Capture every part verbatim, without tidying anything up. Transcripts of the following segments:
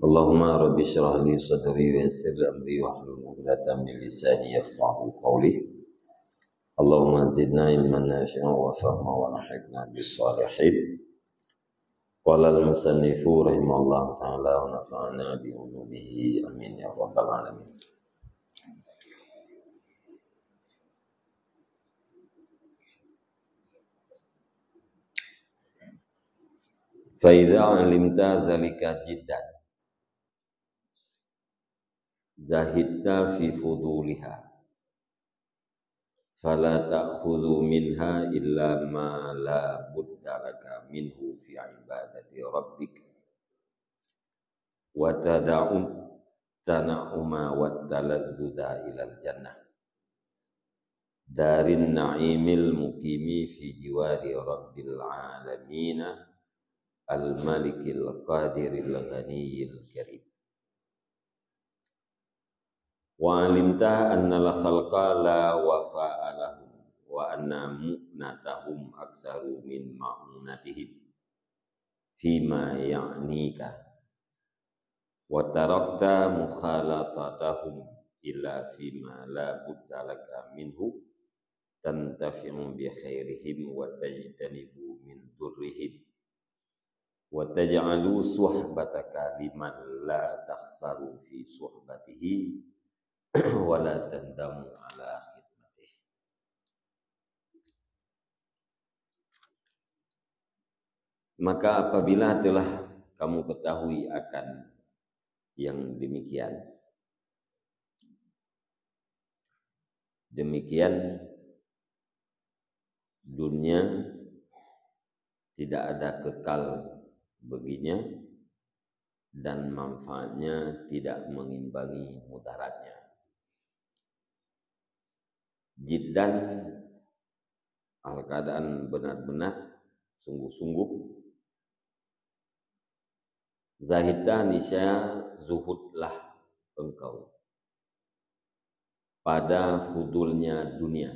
Allahumma rabbi shrah li sadri wa yassir li amri wahlul 'uqdatam min lisani yafqahu qawli. Allahumma zidna ilman nafi'an wa fahma wa alhiqna bis salihin. Qala al-musannifu rahimahullahu ta'ala wa nafa'ana bi ulumihi, amin ya rabbal alamin. Fa idza alimta dzalika jiddan zahidta fi fuduliha, fala ta'khudhu minha illa ma la budda laka minhu fi ibadati rabbik, wa tada'u tana'uma wa taladzuza ilal jannah, darin na'imil muqimi fi jiwari rabbil alamina, al malikil qadiril ghaniyil karim. Wa alimta annal khalqa la wafa'a lahum, wa anna mu'natahum aktsaru min ma'unatihim fima ya'nika, wa tarakta mukhalatatahum illa fima la budda laka minhu, tantafi'u bi khairihim wa tajtanibu min durrihim, wa taj'alu suhbataka liman la takhsaru fi suhbatihi wa la tandamu ala khidmatihi. Maka apabila telah kamu ketahui akan yang demikian, demikian dunia tidak ada kekal baginya dan manfaatnya tidak mengimbangi mudaratnya. Jiddan, hal keadaan benar-benar, sungguh-sungguh. Zahidta, niscaya zuhudlah engkau pada fudulnya dunia.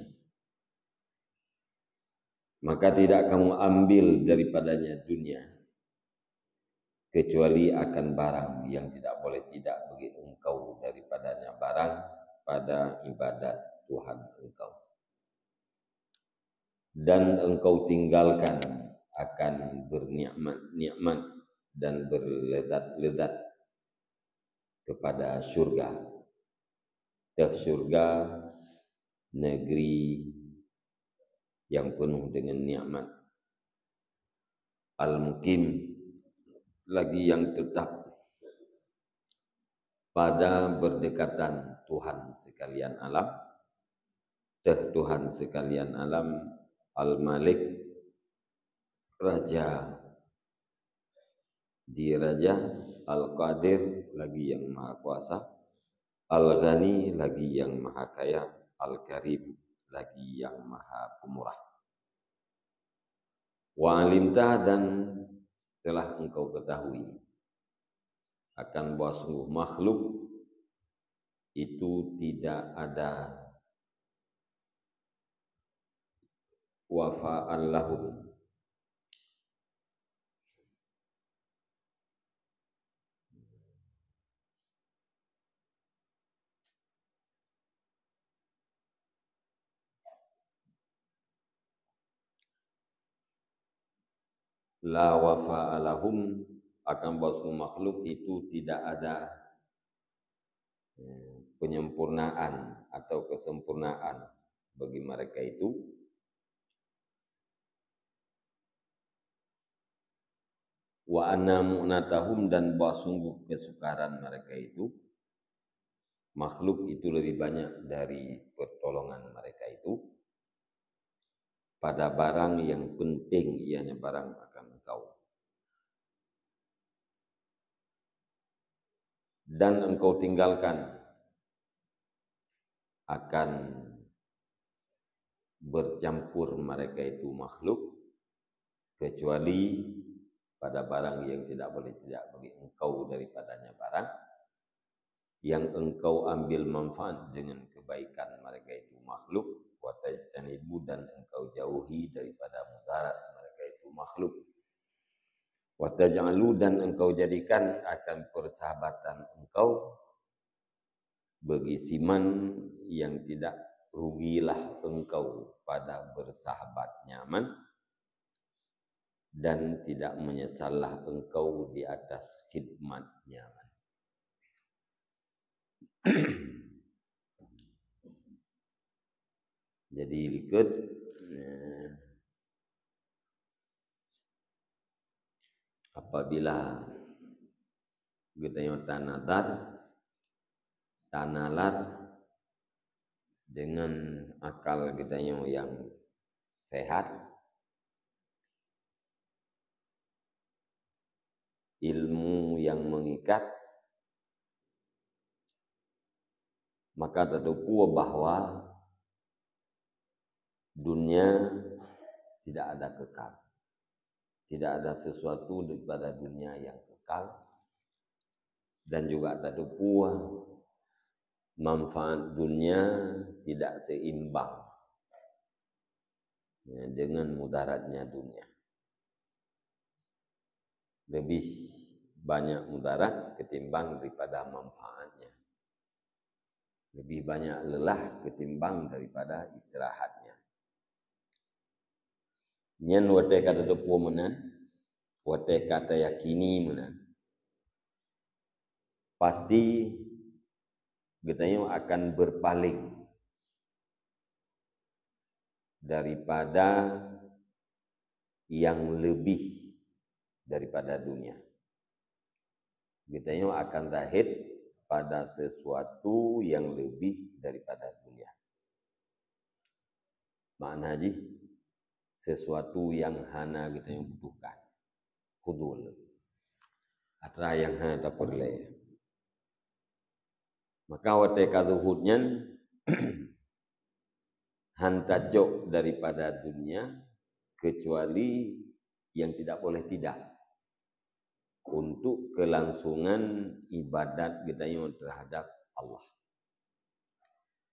Maka tidak kamu ambil daripadanya dunia, kecuali akan barang yang tidak boleh tidak bagi engkau daripadanya barang pada ibadat Tuhan engkau. Dan engkau tinggalkan akan bernikmat-nikmat dan berlezat-lezat kepada syurga. Teuh syurga, negeri yang penuh dengan nikmat. Al-Mukim, lagi yang tetap pada berdekatan Tuhan sekalian alam. Teuh Tuhan sekalian alam, Al-Malik, Raja di raja, Al-Qadir, lagi yang maha kuasa, Al-Ghani, lagi yang maha kaya, Al-Karim, lagi yang maha pemurah. Wa alimta, dan telah engkau ketahui akan bahwa sungguh makhluk itu tidak ada wafa'an lahum. La wafa'a lahum, akan bahwa makhluk itu tidak ada, eh, penyempurnaan atau kesempurnaan bagi mereka itu. Wa anna mu'natahum, dan bahwa sungguh kesukaran mereka itu, makhluk itu lebih banyak dari pertolongan mereka itu, pada barang yang penting, ianya barang akan engkau. Dan engkau tinggalkan akan bercampur mereka itu makhluk, kecuali pada barang yang tidak boleh tidak bagi engkau daripadanya barang, yang engkau ambil manfaat dengan kebaikan mereka itu makhluk, wa tajtanibu, dan engkau jauhi daripada mudarat mereka itu makhluk. Wa taj'alu, dan engkau jadikan akan persahabatan engkau bagi siman yang tidak rugilah engkau pada bersahabatnya, man, dan tidak menyesallah engkau di atas khidmatnya, man. Jadi likot, eh, apabila geutanyoe tanadar, tanalar dengan akal geutanyoe yang sehat, ilmu yang mengikat, maka tateupeue bahwa dunia tidak ada kekal. Tidak ada sesuatu daripada dunia yang kekal. Dan juga tateupeue manfaat dunia tidak seimbang, ya, dengan mudaratnya dunia. Lebih banyak mudarat ketimbang daripada manfaatnya. Lebih banyak lelah ketimbang daripada istirahatnya. Nyan watée ka tateupeue meunan, watée ka tayakini meunan, pasti geutanyoe akan berpaling daripada yang lebih daripada dunia. Geutanyoe akan zahid pada sesuatu yang lebih daripada dunia. Makna jih, sesuatu yang hana geutanyoe butuhkan. Fudul. Atra nyang hana tapeureulée. Maka watée ka zuhud nyan, han tacok daripada dunia, kecuali yang tidak boleh tidak, untuk kelangsungan ibadat geutanyoe terhadap Allah.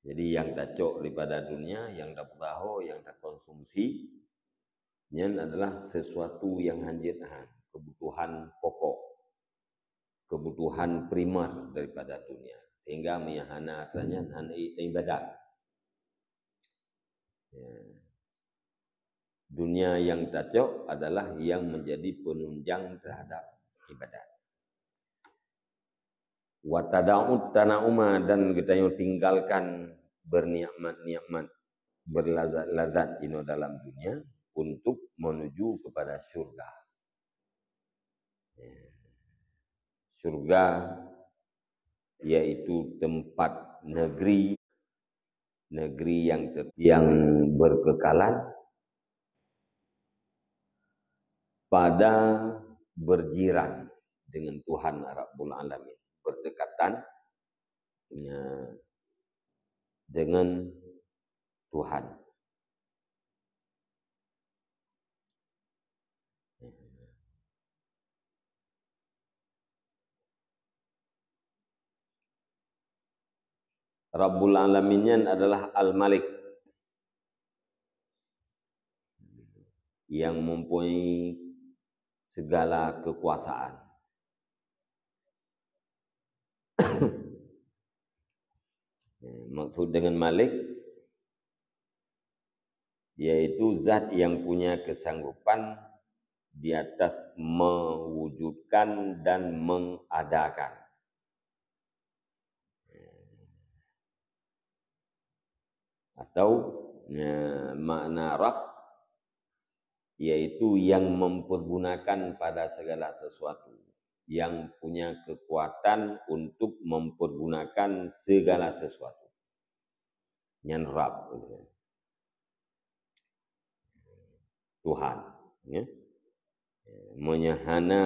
Jadi, nyang tacok daripada dunia, nyang tapeugahô, nyang takonsumsi, nyan adalah sesuatu nyang hanjeuet han, kebutuhan pokok, kebutuhan primer daripada dunia. Sehingga meunyo hana atra nyan, hana ibadat. Ya. Dunia yang tacok adalah yang menjadi penunjang terhadap ibadat. Wa tada'ut tana'uma, dan geutanyoe tinggalkan bernikmat-nikmat, berlazat-lazat inoe dalam dunia untuk menuju kepada syurga. Ya. Syurga yaitu tempat negeri, negeri yang te-, yang berkekalan pada berjiran dengan Tuhan Rabbul Alamin, berdekatan, ya, dengan Tuhan. Rabbul Alamin nyan adalah Al-Malik, yang mempunyai segala kekuasaan. Maksud dengan Malik, yaitu zat yang punya kesanggupan di atas mewujudkan dan mengadakan. Atau, ya, makna Rabb, yaitu yang mempergunakan pada segala sesuatu, yang punya kekuatan untuk mempergunakan segala sesuatu. Nyan Rabb. Tuhan, ya. Meunyo hana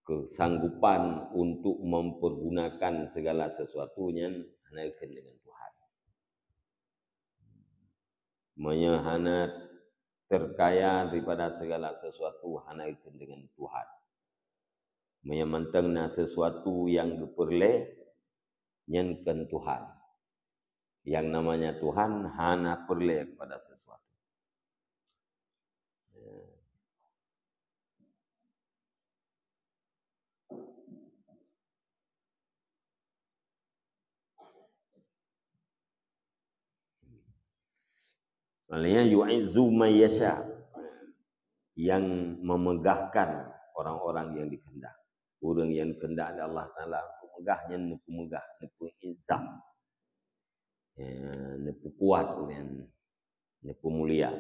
kesanggupan untuk mempergunakan segala sesuatu nyan, hana ikheun dengan Tuhan. Meunyo hana terkaya daripada segala sesuatu, hana ikheun dengan Tuhan. Meunyo mantong na sesuatu nyang geupeureulée, nyan kon Tuhan. Yang namanya Tuhan hana peureulée kepada sesuatu. Ya. Artinya, yu'izzu man yasha, yang memegahkan orang-orang yang dikehendak. Ureuëng nyang dikehendak lé Allah Taala untuk meugah, nyan neupeumeugah, neupeuizzah. Ya, neupeukuat ureuëng nyan, neupeumulia.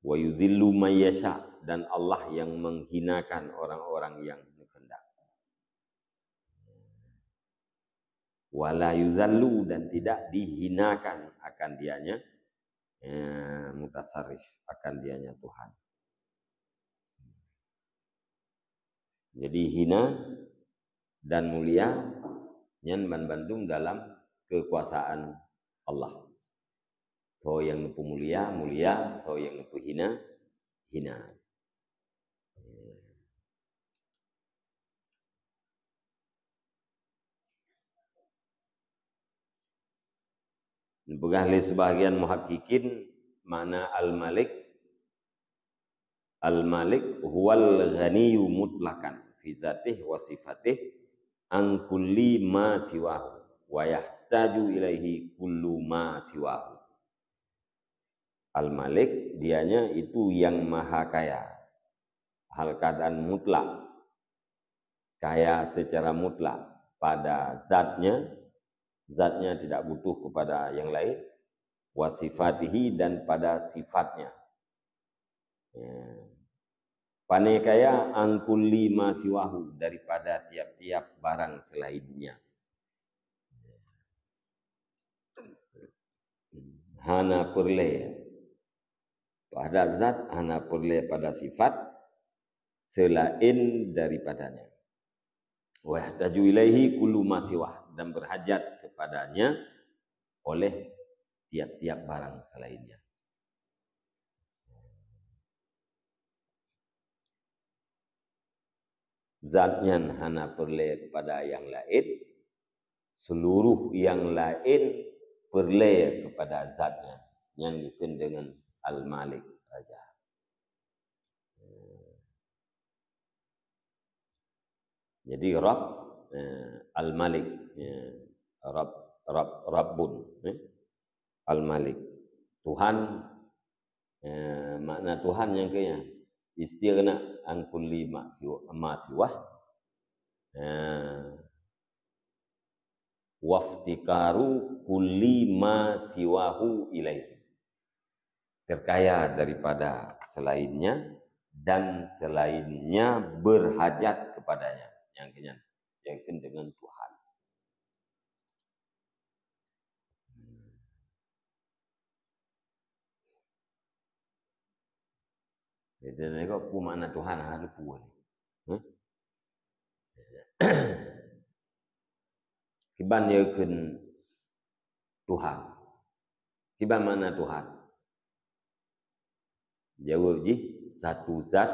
Wa yudhillu man yasha, dan Allah yang menghinakan orang-orang yang dikehendak. Wa la yudhallu, dan tidak dihinakan akan dianya, eh, mutasarrif, akan dianya Tuhan. Jadi hina dan mulia nyan ban bandum dalam kekuasaan Allah. Soe nyang neupeumulia, mulia, soe nyang neupeuhina, hina. Neupeugah lé sebahagian muhakkikin makna Al-Malik, Al-Malik huwal ghaniyyu mutlaqan fi zatihi wa sifatihi an kulli ma siwahu, wa yahtaju ilaihi kullu ma siwahu. Al-Malik, dianya itu yang maha kaya, hal keadaan mutlak, kaya secara mutlak pada zatnya, zatnya tidak butuh kepada yang lain, wa sifatihi, dan pada sifatnya. Ya. Pane kaya an kulli ma siwahu, daripada tiap-tiap barang selainnya. Hana peureulée pada zat, hana peureulée pada sifat selain daripadanya. Wa yahtaju ilaihi kullu ma siwah, dan berhajat kepadanya oleh tiap-tiap barang selainnya. Zat nyan hana peureulée kepada nyang laén, seluruh nyang laén peureulée kepada zat nyan. Nyan geukheun deungon Al-Malik, Raja. Jadi Rabb, eh, Al-Malik, ya. Rabb, Rabb, Rabbun, eh. Al-Malik. Tuhan, eh, makna Tuhan nyang keu nyan, istighna an kulli ma siwa, ma siwah. Eh, waftiqaru kulli ma siwahu ilaihi. Terkaya daripada selainnya, dan selainnya berhajat kepadanya. Nyang keu nyan, nyang keu nyan deungon Tuhan. Jadi, teuka peue makna Tuhan, ha, luput. Hah? Kiban geukheun Tuhan. Kiban makna Tuhan? Jaweueb jih, satu zat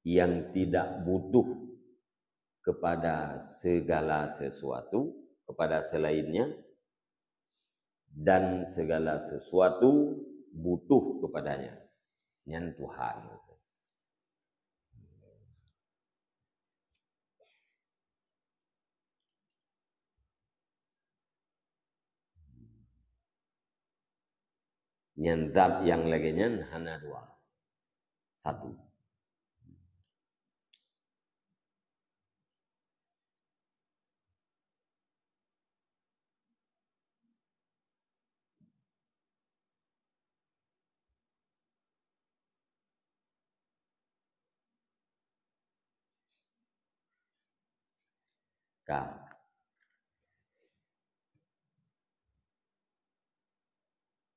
yang tidak butuh kepada segala sesuatu, kepada selainnya, dan segala sesuatu butuh kepadanya. Nyan Tuhan. Nyan zat nyang lagée nyan hana dua. Satu. Ka.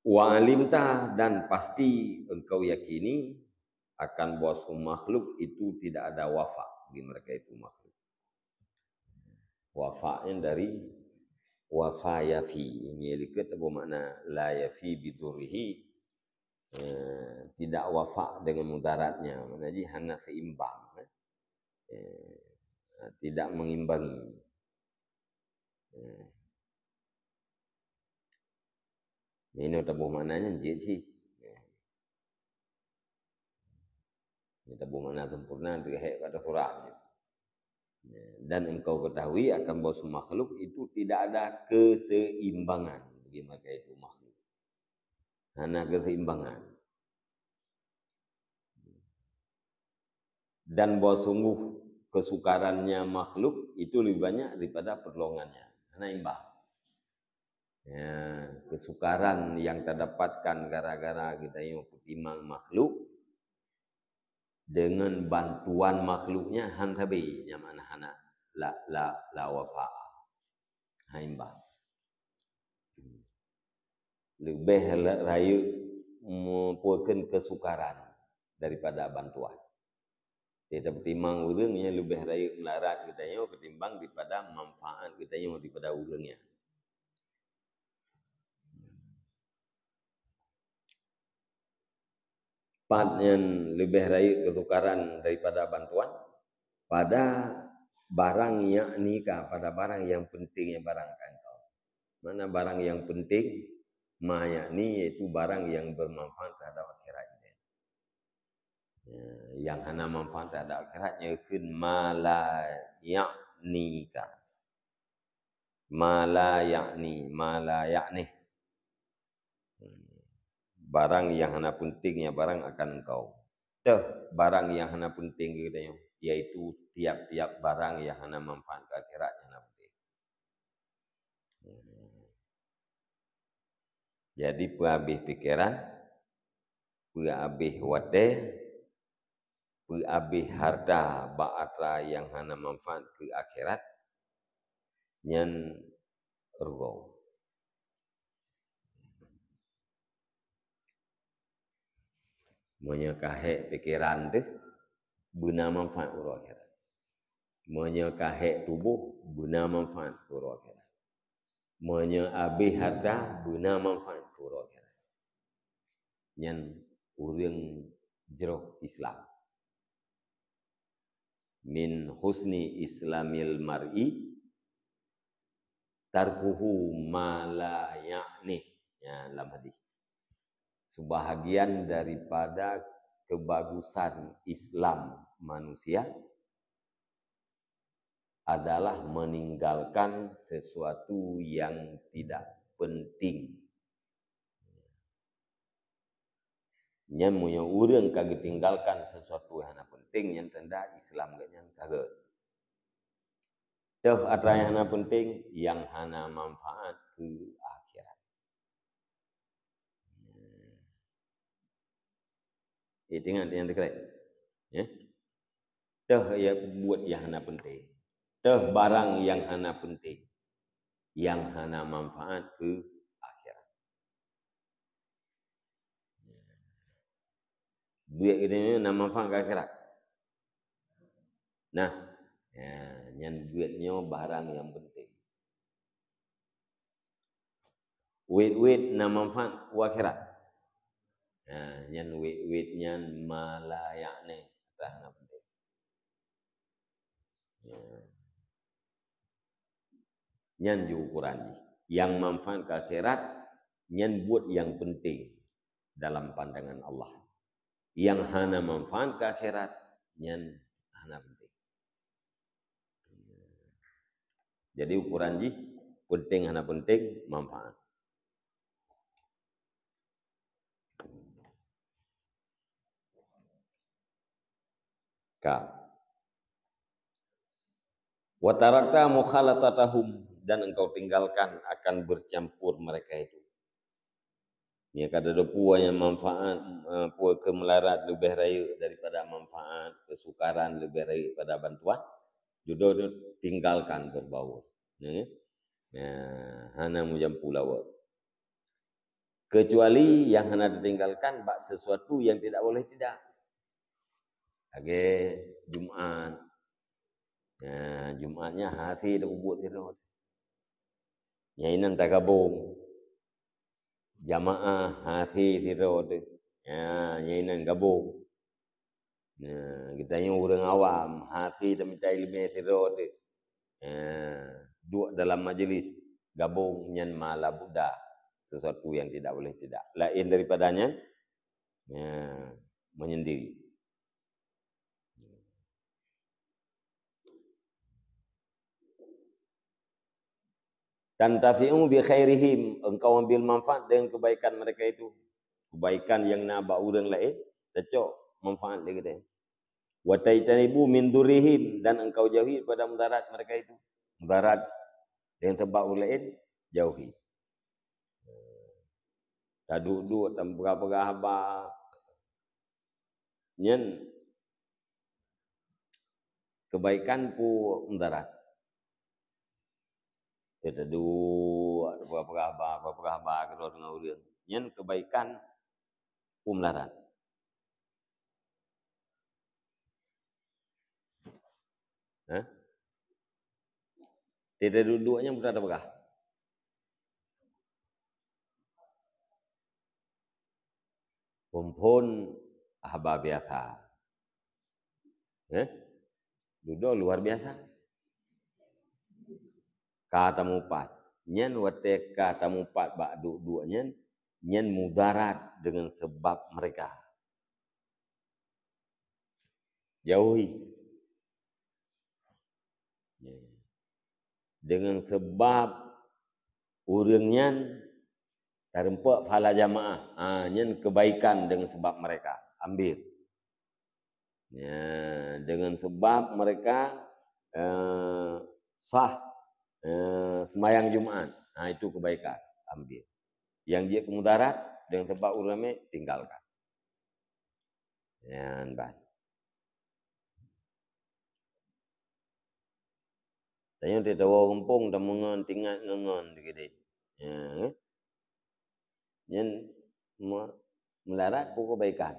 Wa alimta, dan pasti engkau yakini, akan bahwa makhluk itu tidak ada wafa bagi mereka itu makhluk. Wafa nyan dari wafa yafi. Ini likot apa makna la yafi bidurrihi, eh, tidak wafa dengan mudaratnya. Maknanya hana seimbang, eh. Eh, tidak mengimbangi. Eh. Ini taboh maknanya jeuet sih. Ini taboh makna sempurna, teuhek pada surah. Dan engkau ketahui akan bahwa makhluk itu tidak ada keseimbangan bagi mereka itu makhluk. Hana keuseimbangan. Dan bahwa sungguh kesukarannya makhluk itu lebih banyak daripada pertolongannya. Hana imbang. Ya, kesukaran yang tadapatkan gara-gara geutanyoe peutimang makhluk, dengan bantuan makhluknya han sabe, nyang mana hana la, la, la wafa. Hana imbang. Leubeh la-, rayeuk meupuakan kesukaran daripada bantuan. Jadi, tapeutimang ureuëng nyang leubeh rayeuk meularat geutanyoe ketimbang daripada manfaat geutanyoe daripada ureuëng nyan. Pat nyan leubeh rayeuk kesukaran daripada bantuan, pada barang yaknika, pada barang yang pentingnya barang keu engkau. Mana barang yang penting? Ma yakni, yaitu barang yang bermanfaat terhadap akhirat. Ya, yang hana manfaat terhadap akhirat, nyan kheun ma la yaknika. Ma la yakni, ma la yakni. Barang yang hana penting, ya, barang akan engkau. Teuh, barang yang hana penting geutanyoe, yaitu tiap-tiap barang yang hana manfaat keu akhirat, yang hana penting. Jadi, peuhabéh pikeran, peuhabéh watée, peuhabéh hareuta bak atra nyang hana manfaat keu akhirat, nyan rugoe. Meunyoe ka hék pikeran teuh, beuna manfaat uroe akhirat. Meunyoe ka hék tuboh, beuna manfaat uroe akhirat. Meunyoe abéh hareuta, beuna manfaat uroe akhirat. Nyan ureuëng jroh Islam. Min husni islamil mar'i tarkuhu ma la ya'ni. Ya, lam hadis. Sebahagian daripada kebagusan Islam manusia adalah meninggalkan sesuatu yang tidak penting. Nyan meunyoe ureuëng ka geutinggalkan sesuatu nyang hana penting, nyan tanda Islam geuh nyan ka gét. Teuh atra nyang hana penting, nyang hana manfaat keu akhirat. Ingat nyang teukrek. Ya. Teuh ya buet nyang hana penting. Teuh barang nyang hana penting. Nyang hana manfaat keu akhirat. Buet geutanyoe na manfaat keu akhirat. Nah, ya, nyan buet nyoe barang nyang penting. Wét-wét na manfaat u akhirat. Ha, nyan wét-wét nyan ma la ya'ni, atra hana penting. Ya. Nyan jih ukuran jih. Nyang manfaat keu akhirat, nyan buet nyang penting dalam pandangan Allah. Nyang hana manfaat keu akhirat, nyan hana penting. Jadi, ukuran jih, penting hana penting, manfaat. Ka. Wa tarakta mukhalatatahum, dan engkau tinggalkan akan bercampur mereka itu. Nyan ka dudoe peue nyang manfaat, eh, peue keu meularat leubeh rayeuk daripada manfaat, keusukaran leubeh rayeuk daripada bantuan, dudoe tinggalkan berbaur. Nyan, nyan, hana meujampu lawot. Kecuali nyang hana ditinggalkan bak sesuatu yang tidak boleh tidak. Lagée Jumat. Nah, Jumat nyan hase tapubuet sidroe. Nyan inan tagabong. Jamaah hase sidroe teuh. Nah, nyan inan gabong. Nah, geutanyoe ureuëng awam, hase tamita iéleumé sidroe teuh. Nah, duek dalam majeulis, gabong nyan ma la budda, sesuatu yang tidak boleh tidak. Laén daripada nyan, nah, menyendiri. Tantafi'u bi khairihim, engkau ambil manfaat dengan kebaikan mereka itu. kebaikan nyang na bak ureuëng laén, tacok manfaat lé geutanyoe. "Wa tajtanibu min durrihim," dan engkau jauhi pada mudarat mereka itu. Mudarat dengan sebab ureuëng laén, jauhi. Taduek-duek, tapeugah-peugah haba. Nyan kebaikan peue mudarat? Taduek, tapeugah-peugah haba, tapeugah-peugah haba keudroe deungon ureuëng. Nyan kebaikan peue mudarat? Hah? Teuduek-duek nyan peue tapeugah? Phon-phon haba biasa. Eh? Dudoe luar biasa. Ka tamupat. Nyan watée ka tamupat bak duek-duek nyan, nyan mudarat dengan sebab mereka. Jauhi. Ya. Dengan sebab ureuëng nyan tareumpok pahala jamaah. Ha, nyan kebaikan dengan sebab mereka. Ambil. Ya, dengan sebab mereka, eh, sah, eh, sembahyang Jumat. Ha, itu kebaikan. Ambil. Yang jeuet keu mudarat dengan sebab ureuëng ramé, tinggalkan. Nyan ban. Tanyoe teuh tawoe gampông tameungon tingat ngon-ngon teuh keudeh. Ya, eh? Nyan me-, meularat peue kebaikan.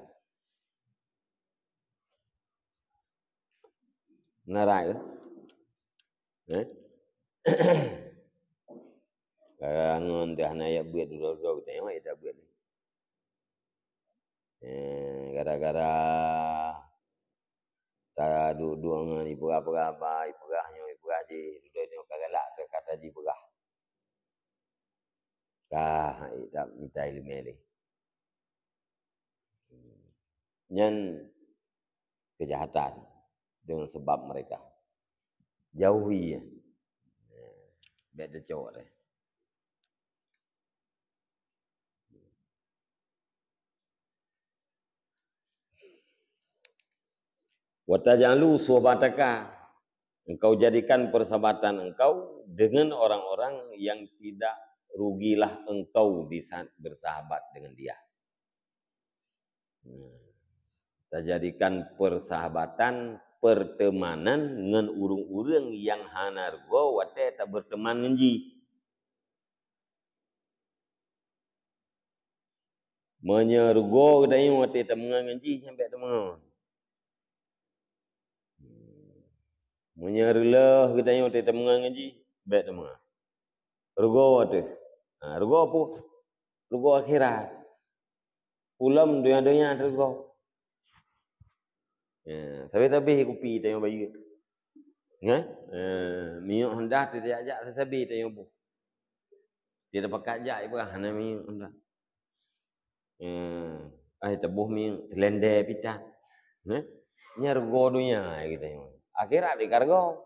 Meularat ke? Eh? Gara-gara ngon teuh hana jak beuet dudoe-dudoe, tanyoe jak beuet. Eh, gara-gara taduek-duek ngon ipeugah-peugah haba, ipeugah nyoe, ipeugah jih, dudoe nyoe ka galak teuh ka tajipeugah. Ka hana mita iéleumé lé. Nyan keujahatan dengan sebab mereka. Jauhi, ya. Bék teucok deh. "Wa taj'alu suhbataka," engkau jadikan persahabatan engkau dengan orang-orang yang tidak rugilah engkau di saat bersahabat dengan dia. Nah, tajadikan persahabatan, pertemanan ngon ureuëng-ureuëng nyang hana rugoe watée tabeurteuman ngon jih. Meunyoe rugoe geutanyoe watée tameungon ngon jih, nyan bék tameungon. Meunyoe reuloh geutanyoe watée tameungon ngon jih, bék tameungon. Rugoe teuh. Ha, rugoe peue? Rugoe akhirat. Ulôn donya-donya teuh rugoe. Ya, sabé-sabé kupi tanyoe bayeue. Nyan? Eh, minyeuk Honda teuh jak-jak sabé-sabé tanyoe boh. Teuh tapakat jak ipeugah hana minyeuk Honda. Eh, ai taboh minyeuk teulendé pih tan. Nyan? Nyan rugoe donya geutanyoe. Akhirat di ka rugoe.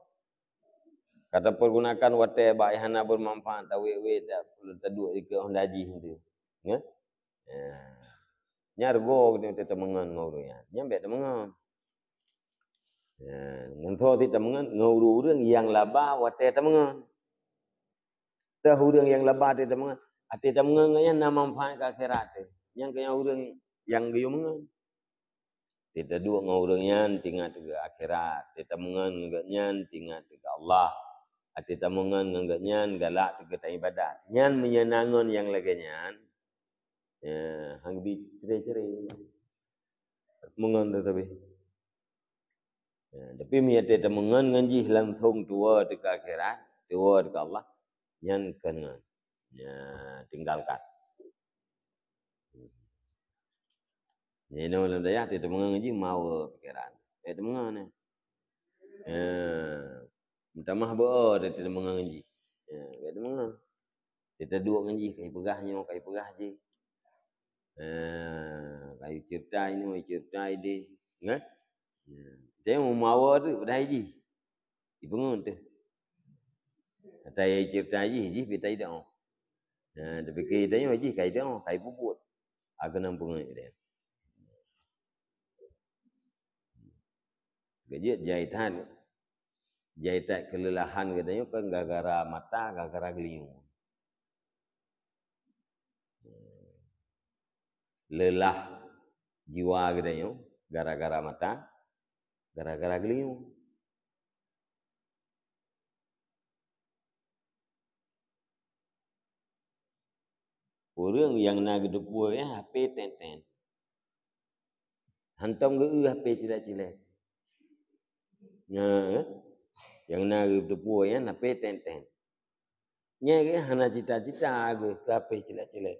Ka tapeurgunakan watée bak hana beumanfaat, tawét-wét, ta-, taduek dikeue Honda jih teuh. Nyan? Ya. Nyan rugoe geutanyoe tameungon ngon ureuëng nyan. Nyan bék tameungon. Ya, ngon soe sit tameungon, ngon ureuëng-ureuëng nyang laba watée tameungon. Teuh ureuëng nyang laba watée tameungon, watée tameungon ngon nyan na manfaat keu akhirat teuh. Nyan keuh nyang ureuëng nyang geuyue meungon. Teuh taduek ngon ureuëng nyan teuingat keu akhirat, teuh tameungon ngon gobnyan teuingat keu Allah. Watée tameungon ngon gobnyan galak teuh keu taibadat. Nyan meunyoe na ngon nyang lagée nyan, ya, han geubi cre-cre. Meungon teuh sabé. Ya, tapi meunyoe watée tameungon ngon jih langsong tuwoe teuh keu akhirat, tuwoe teuh keu Allah, nyan kon ngon. Ya, tinggalkan. Nyan inoe lam dayah teuh tameungon ngon jih mawe pikeran. Bék tameungon nyan. Ya, meutamah beu teuh tameungon ngon jih. Ya, bék tameungon. Teuh taduek ngon jih, ka ipeugah nyoe, ka ipeugah jih. Eh, ka iceurita inoe, iceurita ideh, kan? Ya. Tanyoe meumawe teuh padahai jih. Ipeungon teuh. Ata iceurita jih, jih pih taidoe. Ya, tapike tanyoe jih ka idoe, ka ipubuet. Ageunang peungeuet deh. Geujeuet jai that. Jai that keuleuhan geutanyoe kan gara-gara mata, gara-gara geulinyueng. Leulah jiwa geutanyoe gara-gara mata, gara-gara geulinyueng. Ureuëng nyang na geuteupeue nyan H P tén-tén. Hantom geu-eu H P cilet-cilet. Nyan, eh? Nyang na geuteupeue nyan H P tén-tén. Nyan geuh hana cita-cita geuh keu H P cilet-cilet.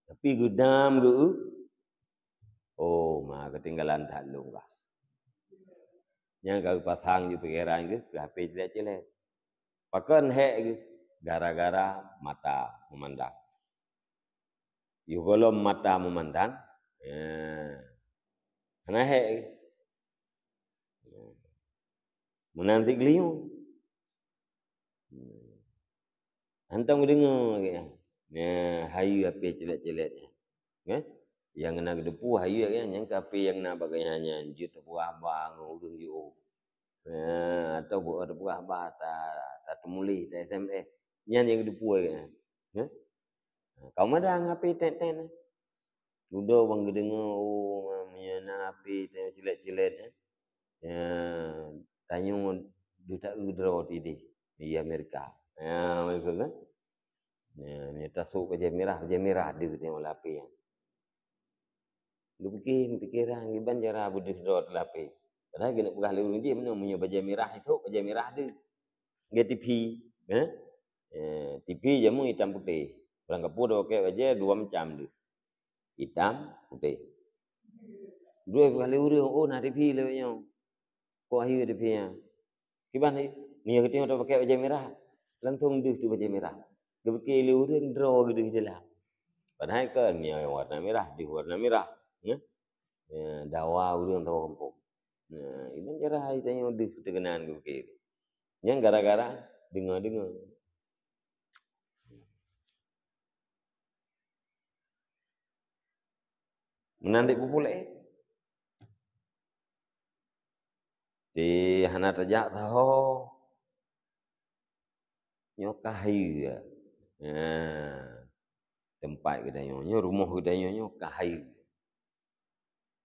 Tapi geudam geu-eu, oh, ma keutinggalan that lôn kah. Nyang ka geupasang ju pikeran geuh keu H P cilet-cilet. Pakon hék geuh? Gara-gara mata meumandang. Yoh gohlom mata meumandang, eh, hana hék geuh. Meunan cit geulinyueng. Hantom geudeungoe lagée nyan. Nah, hayeue H P cilet-cilet nyan. Kan? Nyang na geuteupeue hayeue lagée nyan, nyang ka H P nyang na bak geuh nyan, jeuet teupeugah haba ngon ureuëng jiôh. Nah, atau buet teupeugah haba ta, ta teumuléh, ta S M S. Nyan nyang geuteupeue lagée nyan. Kan? Ka meudang H P tén-tén. Dudoe ban geudeungoe, oh, meunyoe na H P tanyoe cilet-cilet, eh. Ya, tanyoe deuh ta-eu droe tideh di Amerika. Ya, beutôi kan? Ya, meunyoe tasôk bajée mirah, bajée mirah deuh tanyoe lam H P nyan. Geupike, pikeran, kiban cara beudeuh droe lam H P. Padahai geuneuk peugah lé ureuëng jih, meunyoe, meunyoe bajée mirah isôk, bajée mirah deuh. Lagée T V, eh? Eh, T V jameun itam putéh. Barangkapeue tapakée bajée dua macam deuh. Itam, putéh. Dua peugah lé ureuëng, oh, na T V lé nyoe. Kok hayeue T V nyan. Kiban hayeue, meunyoe geutanyoe tapakée bajée mirah, langsong deuh teuh bajée mirah. Geupike lé ureuëng droe geuh deuh jeulaih. Padahai kan meunyoe warna mirah, deuh warna mirah. Ya? Ya, dawa ureuëng atawa gampông. Nah, iban cara hai tanyoe deuh teuh keunan geupike. Nyan gara-gara deungoe-deungoe. Meunan dek peupuléh. Di hana tajak saho. Nyoe ka hayeue. Nah, teumpat geutanyoe, nyoe rumoh geutanyoe, nyoe ka hayeue.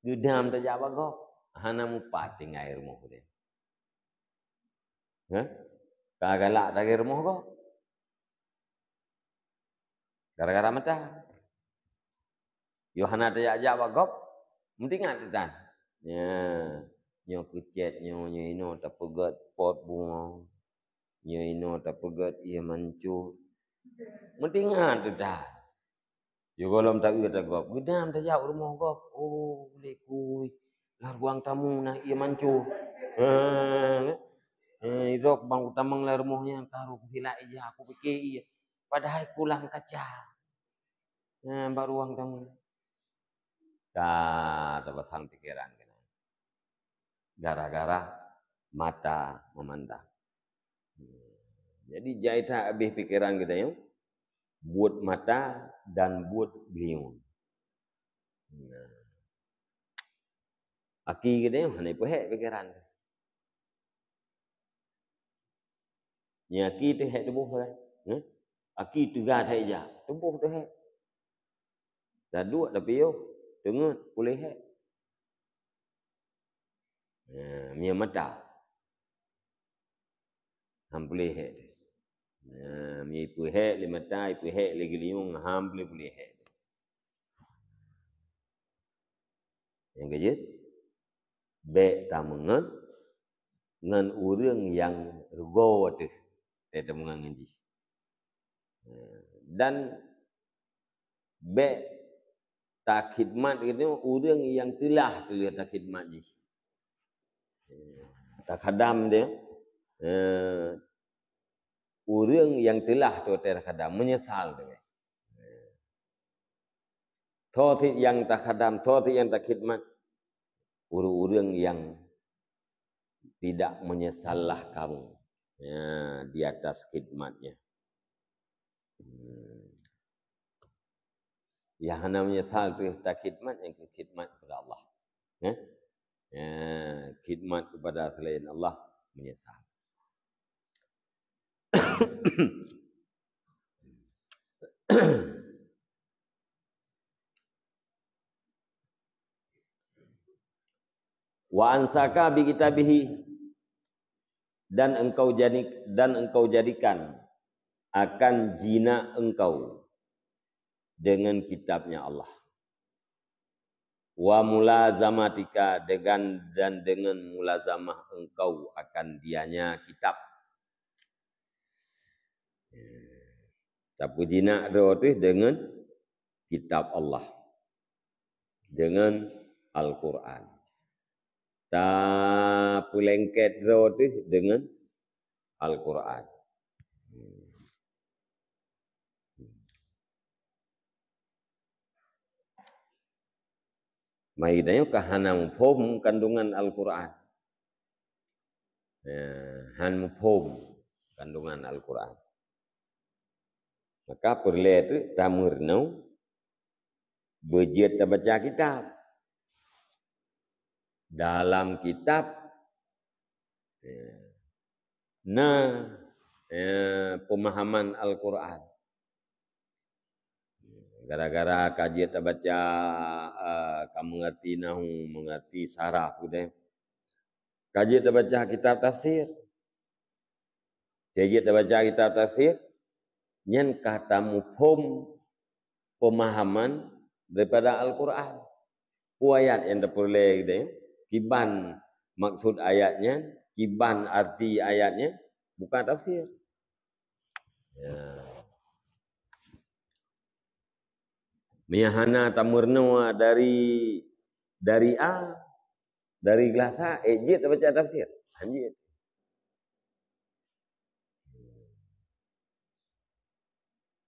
Geudam tajak bak gob, hana mupat tinggai rumoh geutanyoe. Hah? Ka galak lagée rumoh gob. Gara-gara mata. Yoh hana tajak-jak bak gob, meutingat teuh tan. Nya, nyoe keucét nyoe, nyoe inoe tapeugét pot bungoe. Nyoe inoe tapeugét ié mancur. Meutingat teuh tan. Yoh gohlom ta-eu ta gob, geudam tajak u rumoh gob. Oh, lé kui, lam ruang tamu na ié mancur. Ha, ha, idok bang utamong lam rumoh nyan, ka rôh kusilak ija, kupike ié. Padahai kulang kaca. Nah, bak ruang tamu. Ka tapasang pikeran keunan. Gara-gara mata meumandang. Jadi, jai that habéh pikeran geutanyoe, buet mata dan buet geulinyueng. Nah. Aki geutanyoe hana ipeuhék pikeran. Nyan aki teuh hék tuboh kan? Hah? Aki teuga that ija, tuboh teuh hék. Taduek tapiôh, teungeut puléh hék. Nah, mie mata. Han puléh hék. Nah, mie ipeuhék lé mata, ipeuhék lé geulinyueng, han puléh-puléh hék. Nyang keujeuet, bék tameungon ngon ureuëng nyang rugoe teuh, bék tameungon ngon jih. Dan bék takhidmat keu ureuëng nyang teulah teuh takhidmat jih. Takhadam dia, eh, ureuëng nyang teulah teuh takhadam, meunyeusal teuh. Soe cit nyang takhadam, soe cit nyang takhidmat, ureuëng-ureuëng nyang tidak menyesallah kamu, ya, di atas khidmatnya. Hmm. Nyang hana meunyeusal teuh takhidmat, nyang khidmat kepada Allah. Eh? Ya, khidmat kepada selain Allah meunyeusal. Wa ansaka bi kitabihi, dan engkau jadi, dan engkau jadikan akan jinak engkau dengan kitabnya Allah. Wa mulazamatika, dengan, dan dengan mulazamah engkau akan dianya kitab. Tapeujinak droe teuh deungon kitab Allah, deungon Al-Qur'an. Tapeulengket droe teuh deungon Al-Qur'an. Mari tanyoe ka hana muphom kandungan Al-Qur'an. Ya, han muphom kandungan Al-Qur'an. Maka peureulée teuk tameurunoe beujeuet tabaca kitab. Dalam kitab, ya, na, ya, pemahaman Al-Qur'an. Gara-gara ka jeuet tabaca, eh, ka mengerti nahu, mengerti saraf udeh. Ka jeuet tabaca kitab tafsir. Ka jeuet tabaca kitab tafsir, nyan ka tamuphom pemahaman daripada Al-Qur'an. Peue ayat nyang tapeureulée geude, kiban maksud ayat nyan, kiban arti ayat nyan, bukan tafsir. Ya. Meunyo hana tameurunoe dari, dari A, dari geulasa, eh, jeuet tabaca tafsir. Han jeuet.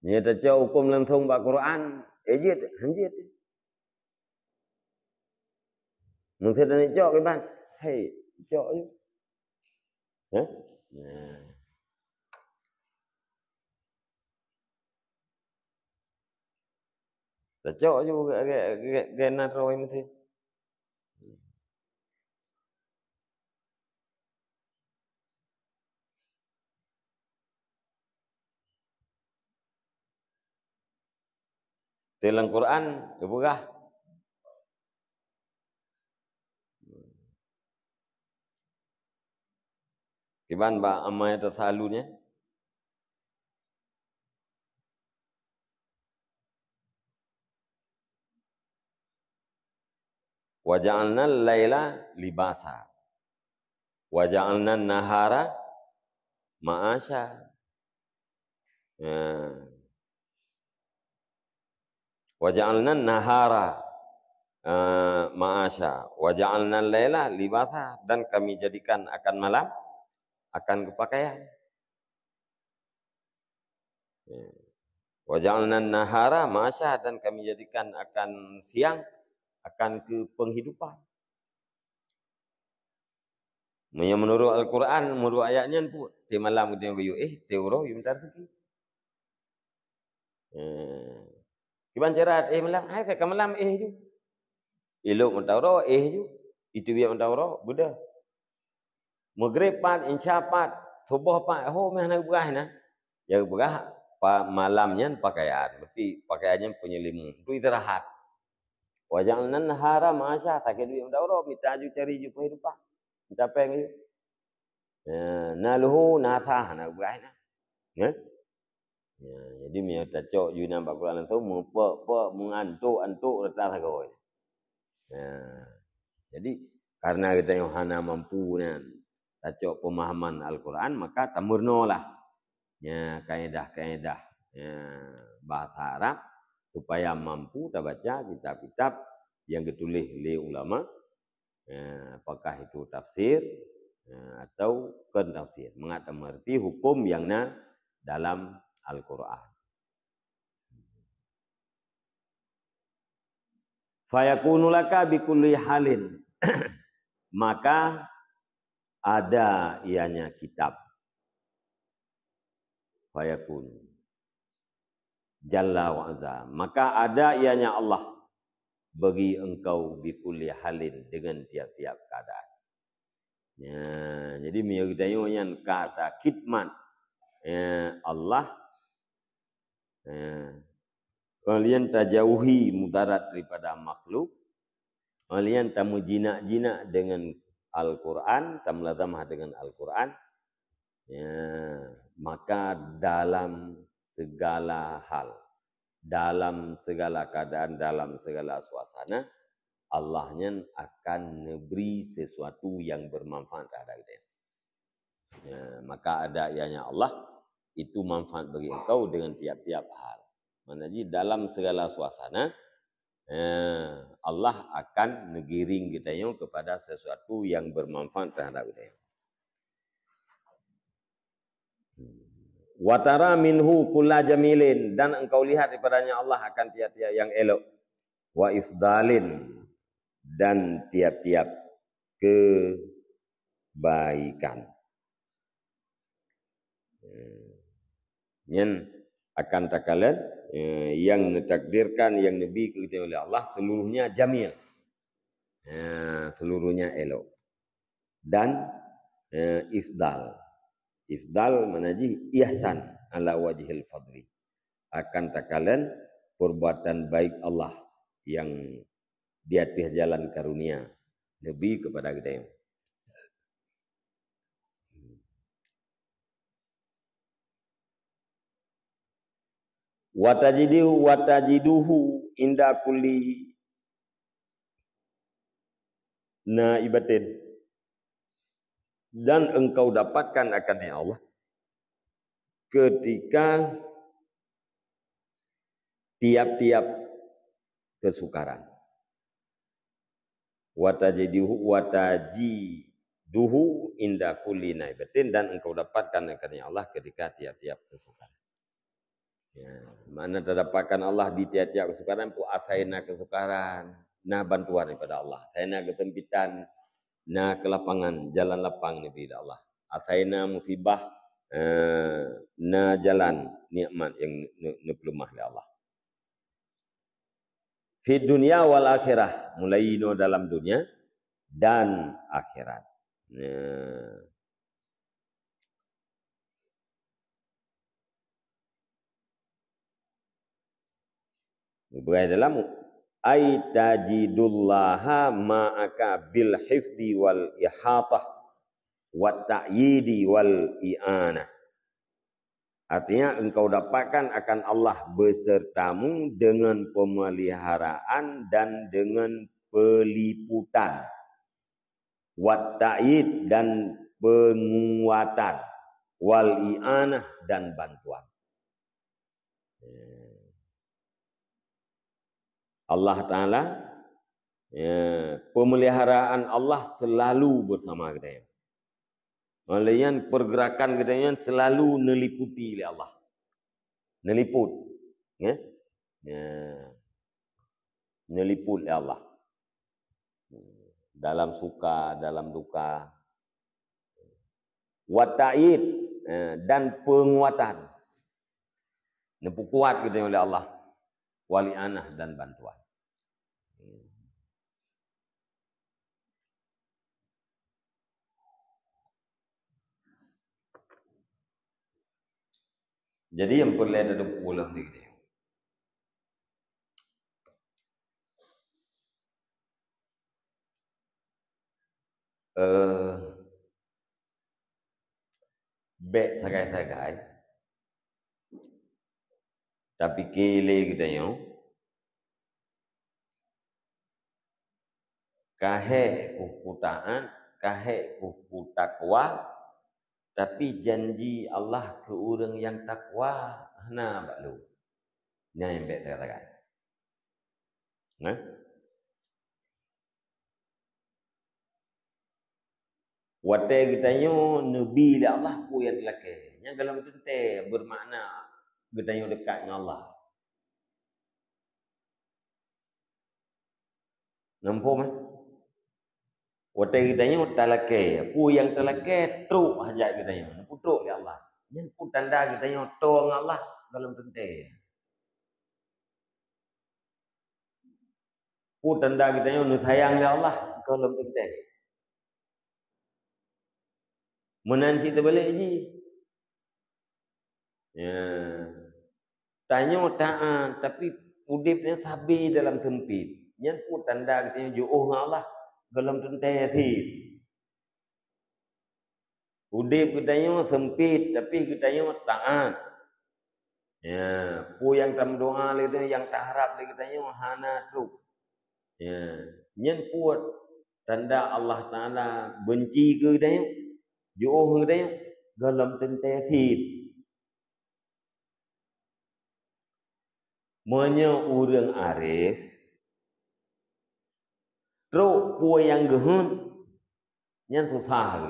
Meunyo tacok huköm langsong bak Quran, eh, jeuet, han jeuet. Meuseuti neucok kiban, hai, cok ju. Hah? Nah. Tacok ju geunan roh meuti. Di lam Quran geupeugah, kiban bak amai teusalun nyan. Wa ja'alnal laila libasa. Wa ja'alnan nahara ma'asya. Ya. Wa ja'alnan nahara, eh, ma'asya. Wa ja'alnal laila libasa. Dan Kami jadikan akan malam akan keupakaian. Ya. Wa ja'alnan nahara ma'asya, dan Kami jadikan akan siang akan keu penghidupan. Meunyoe meunurot Al-Quran, meunurot ayat nyan pun, tiep malam geutanyoe geuyue éh, tiep uroe geuyue mita raseuki. Eh. Kiban cara éh malam, hai ka malam éh ju. Ilok mata uroe éh ju. Itu biar mata uroe, beudah. Maghrib pat, Isya pat, suboh pat, ho meuh hana geupeugah na. Nyang geupeugah pa-, malam nyan pakaian, berarti pakaian nyan penyelimutan, untuk istirahat. Wa ja'alnan nahara ma'asya, sakét duit meudaroe, mita ju cari ju penghidupan. Mita péng ju. Ya, na luhu, na sah, na geupeugah na. Ya? Ya, jadi meunyoe tacok ju inan bak Quran langsung, meupok-pok, meungantok-antok rata sagoe. Ya. Jadi, karena geutanyoe hana mampu nyan tacok pemahaman Al-Quran, maka tameurunoe lah, ya, kaedah-kaedah, ya, bahasa Arab supaya mampu tabaca kitab-kitab nyang geutuléh lé ulama, eh, apakah itu tafsir, eh, atau kon tafsir, mangat tameureuti huköm nyang na dalam Al-Quran. Fayakunu laka bi kulli halin, maka ada ianya kitab. Fayakunu. Jalla wa Azza. Maka ada ianya Allah bagi engkau bikulli halin, dengan tiap-tiap keadaan. Ya, jadi meunyoe geutanyoe nyan ka takidmat, ya, Allah, ya, kalian tajauhi mudarat daripada makhluk, kalian tameujinak-jinak dengan Al-Quran, tamulazamah dengan Al-Quran, ya, maka dalam segala hal, dalam segala keadaan, dalam segala suasana, Allah nyan akan neubri sesuatu yang bermanfaat terhadap geutanyoe. Ya, maka ada ianya Allah itu manfaat bagi engkau dengan tiap-tiap hal. Makna jih dalam segala suasana, eh, Allah akan neugiring geutanyoe kepada sesuatu yang bermanfaat terhadap geutanyoe. Wa tara minhu kulla jamilin, dan engkau lihat daripadanya Allah akan tiap-tiap yang elok. Wa ifdalin, dan tiap-tiap kebaikan. Nyan akan takalon, eh, yang neutakdirkan, yang neubi keu geutanyoe oleh Allah, seluruhnya jamil. Eh, seluruhnya elok. Dan, eh, ifdal. Ifdal makna jih ihsan ala wajhil fadli. Akan takalon perbuatan baik Allah yang di ateueh jalan karunia neubi kepada geutanyoe. Wa tajidu, wa tajiduhu inda kulli, naibatin. Dan engkau dapatkan akan, ya Allah, ketika tiap-tiap kesukaran. Wa tajiduhu, wa tajiduhu inda kulli naibatin, dan engkau dapatkan akan, ya Allah, ketika tiap-tiap kesukaran. Ya, makna tadapatkan Allah di tiap-tiap kesukaran, peue asai na kesukaran, na bantuan daripada Allah. Asai na keusempitan, na keulapangan, jalan lapang daripada Allah. Asai na musibah, eh, na jalan nikmat yang ne-, neupeuleumah lé Allah. Fid dunya wal akhirah, mulai inoe dalam dunia dan akhirat. Nah. Beuraya dalam, "Ai tajidullaha ma'aka bil hifdi wal ihatah, wat ta'yidi wal i'anah." Artinya, engkau dapatkan akan Allah besertamu dengan pemeliharaan dan dengan peliputan, wat ta'yid, dan penguatan, wal i'anah, dan bantuan. Allah Ta'ala, ya, pemeliharaan Allah selalu bersama geutanyoe. Oleh nyan, pergerakan geutanyoe nyan selalu neuliputi lé Allah. Neuliput. Ya. Ya. Neuliput lé Allah. Dalam suka, dalam duka. Wa ta'yid, eh, dan penguatan. Neupeukuat geutanyoe oleh Allah. Wal i'anah, dan bantuan. Jadi, nyang peureulée tateupeue lom di geutanyoe. Eh, bék sagai-sagai tapike lé geutanyoe, ka hék kuh kutaat, ka hék kuh kutakwa, tapi janji Allah keu ureuëng nyang takwa hana bak lôn. Nyan bék sagai-sagai. Nah. Watée geutanyoe neubi lé Allah peue nyang teulakée, nyan gohlom teuntée beumakna geutanyoe dekat ngon Allah. Nampak mah? Watée geutanyoe talakée, peue nyang talakée trok hajat geutanyoe, neupeutrok lé Allah. Nyan peue tanda geutanyoe toe ngon Allah gohlom teuntée. Peue tanda geutanyoe neusayang lé Allah gohlom teuntèe? Meunan cit teubalek jih. Ya. Tanyoe taat, tapi udép nyan sabe dalam seumpit. Nyan peue tanda geutanyoe jiôh ngon Allah gohlom teuntèe cit? Udép geutanyoe seumpit, tapi geutanyoe taat. Ya, peue nyang tameudoa lé geutanyoe, nyang taharab lé geutanyoe hana trok. Ya, nyan peue tanda Allah Taala beunci keu geutanyoe, jiôh ngon geutanyoe gohlom teuntèe cit. Meunyoe ureuëng arif, trok peue nyang geuheuet, nyan susah.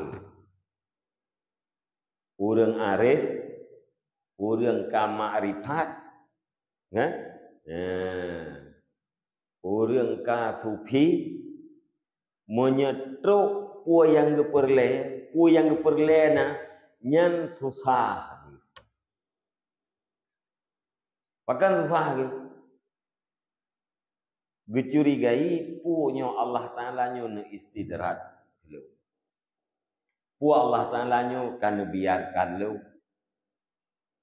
Ureuëng arif, ureuëng ka makrifat, kan? Nah, ureuëng ka sufi, meunyoe trok peue nyang geupeureulée, peue nyang geupeureulée na, nyan susah. Pakon susah geuh? Geucurigai peue nyoe Allah Taala nyoe neu-istidraj lôn. Peue Allah Taala nyoe ka neubiarkan lôn.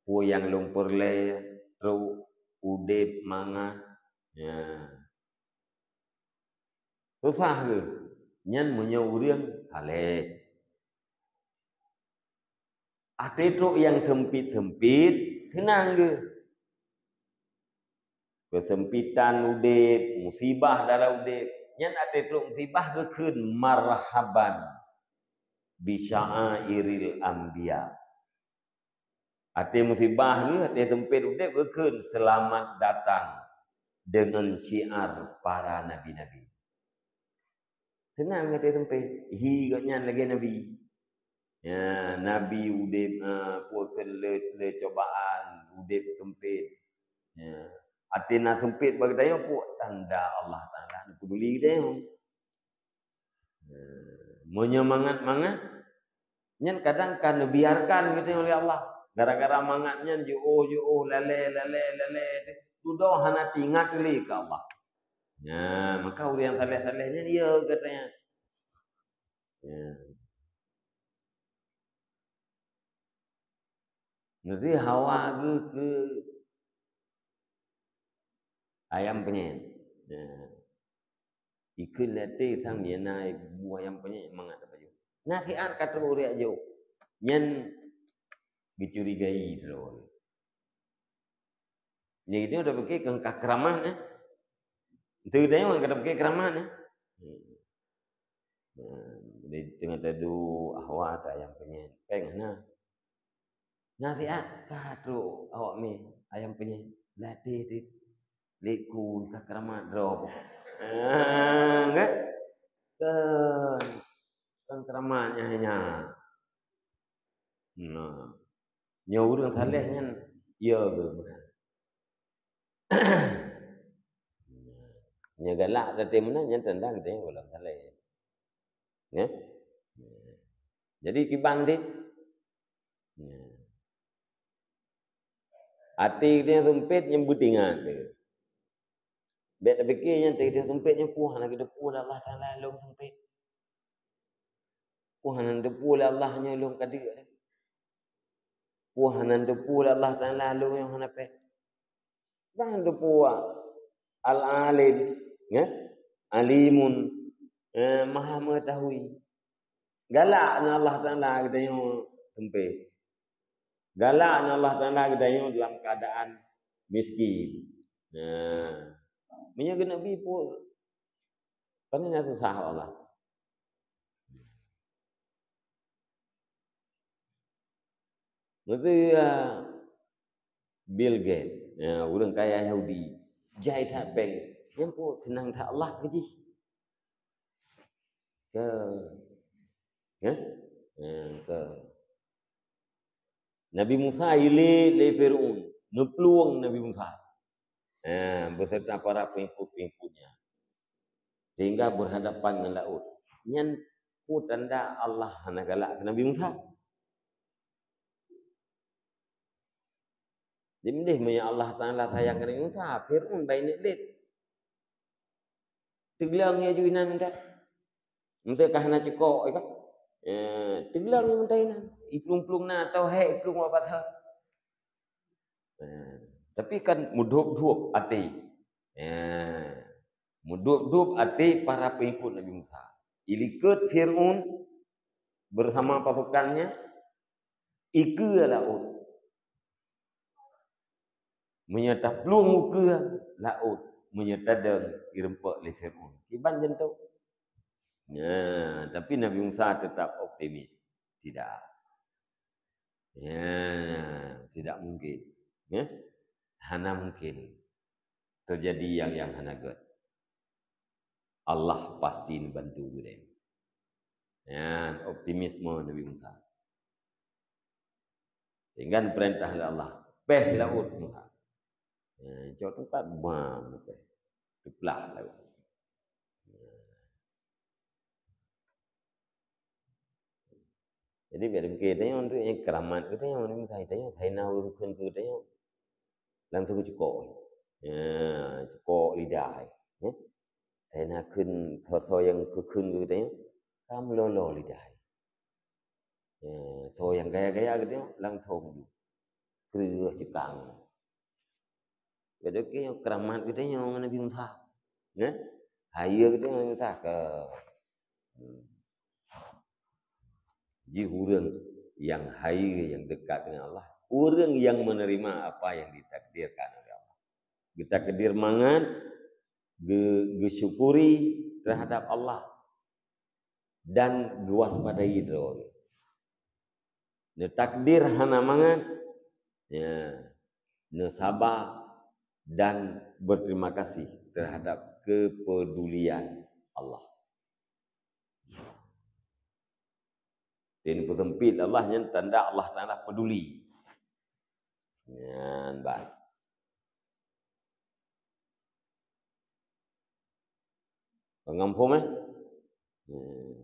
Peue nyang lôn peureulée, trok, udép, mangat. Ya. Susah geuh. Nyan meunyoe ureuëng saleh. Até trok nyang seumpit-seumpit, seunang geuh. Keuseumpitan udép, musibah dalam udép, nyan até trok musibah geukheun marhaban bi sya'airil anbiya. Até musibah geuh, até seumpit udép geukheun seulamat datang deungon syiar para nabi-nabi. Seunang até seumpit, hi gobnyan lagée nabi. Ya, nabi udép, eh, peue kheun le, le cobaan, udép seumpit. Ya. Até na seumpit bak geutanyoe peue tanda Allah Taala neupeuduli geutanyoe. Ya. Meunyoe mangat-mangat, nyan kadang ka neubiarkan geutanyoe lé Allah. Gara-gara mangat nyan jiôh-jiôh, lalée, lalée, lalée, dudoe hana teuingat lé keu Allah. Ya, maka ureuëng nyang saleh-saleh nyan ya gata nyan. Ya. Jadi Hawa geuh keu ayam penyet. Ya. Ikheun lé até sang nyang na bu ayam penyet mangat tapajoh. Nasihat ka trok ureuëng jak jok. Nyan geucurigai droe. Jadi itu udah pikir keu ka keuramat, eh. Itu dia orang kata pikir keuramat, eh. Hmm. Nah, jadi teungoh tadu Hawa ta ayam penyet. Peng na. Nasihat ka trok awak mi ayam penyet. Latih di liku ka keuramat droe. Ah, kan? Kan, kan keuramat nyan. Nah. Nyoe ureuëng saleh nyan, ya geuh. Nyoe galak gata meunan nyan tanda gata gohlom saleh. Ya. Jadi kiban dit. Ya. Até gata seumpit nyan beutingat. Bék tapikir nyan até gata seumpit nyan peue hana geuteupeue lé Allah Taala lôn seumpit. Peue hana geuteupeue lé Allah nyoe lôn ka deuk. Peue hana geuteupeue lé Allah Taala lôn nyang hana péng. Bah geuteupeue Al-Alim, ya? Alimun, eh, Maha Mengetahui. Galak na Allah Taala geutanyoe seumpit. Galak na Allah Taala geutanyoe dalam keadaan miskin. Nah, meunyoe geuneuk bi peue, pane na susah Allah. Beutôi, ya, Bill Gates, ya, ureuëng kaya Yahudi, jai that bank, nyan peue seunang that Allah keu jih. Keu, ya? Ya, keu. Nabi Musa ilée lé Fir'aun, neuplueng Nabi Musa. Ya, beserta para pengikut-pengikutnya. Sehingga berhadapan ngon laôt. Nyan peue tanda Allah hana galak keu Nabi Musa. Dimdeh meunyoe Allah Taala sayang keu Nabi Musa, Fir'aun bai niet lét. Teugleueng ya ju inan mantong. Mantong ka hana cukôp, ya kan? Eh, teugleueng ya mantong inan. Iplueng-plueng na atau hek iplueng bak pathé. Eh, tapi kan meudup-dup até. Eh, meudup-dup até para pengikut Nabi Musa. Ilikot Fir'aun bersama pasukannya, ikeue laôt. Meunyoe taplueng ukeue laôt, meunyoe tadong ireumpok lé Fir'aun. Kiban jantung. Ya, tapi Nabi Musa tetap optimis. Tidak. Ya, tidak mungkin. Ya. Hana mungkin terjadi yang, yang hana gét. Allah pasti neubantu geutanyoe. Ya, optimisme Nabi Musa. Sehingga perintah lé Allah, "Péh laôt Musa." Ya, cok tungkat, bam, péh. Teuplah laôt. Jadi, biar pikir tanyoe untuk yang keramat kita, yang mana saya tanyoe, saya nak urus keu tanyoe. Langsung cukôp. Ya, cukôp lidah. Ya. Saya nak kheun soe-soe nyang keu kheun keu tanyoe, ka meulolo lidah. Ya, soe nyang gaya-gaya keu tanyoe, langsung ju. Kreueh cekang. Beudôh keu nyoe keuramat geutanyoe ngon Nabi Musa. Nyan? Hayeue geutanyoe ngon Nabi Musa keu. Hmm. Jih ureuëng nyang hayeue, nyang dekat dengan Allah, ureuëng nyang menerima apa yang ditakdirkan oleh Allah. Geutakdir mangat, geu-, geusyukuri terhadap Allah, dan geuwaspadai droe. Neutakdir hana mangat, ya, neusaba dan berterima kasih terhadap kepedulian Allah. Dan peuseumpit Allah nyan tanda Allah Taala peduli. Nyan ban. Peungampun, eh? Hmm.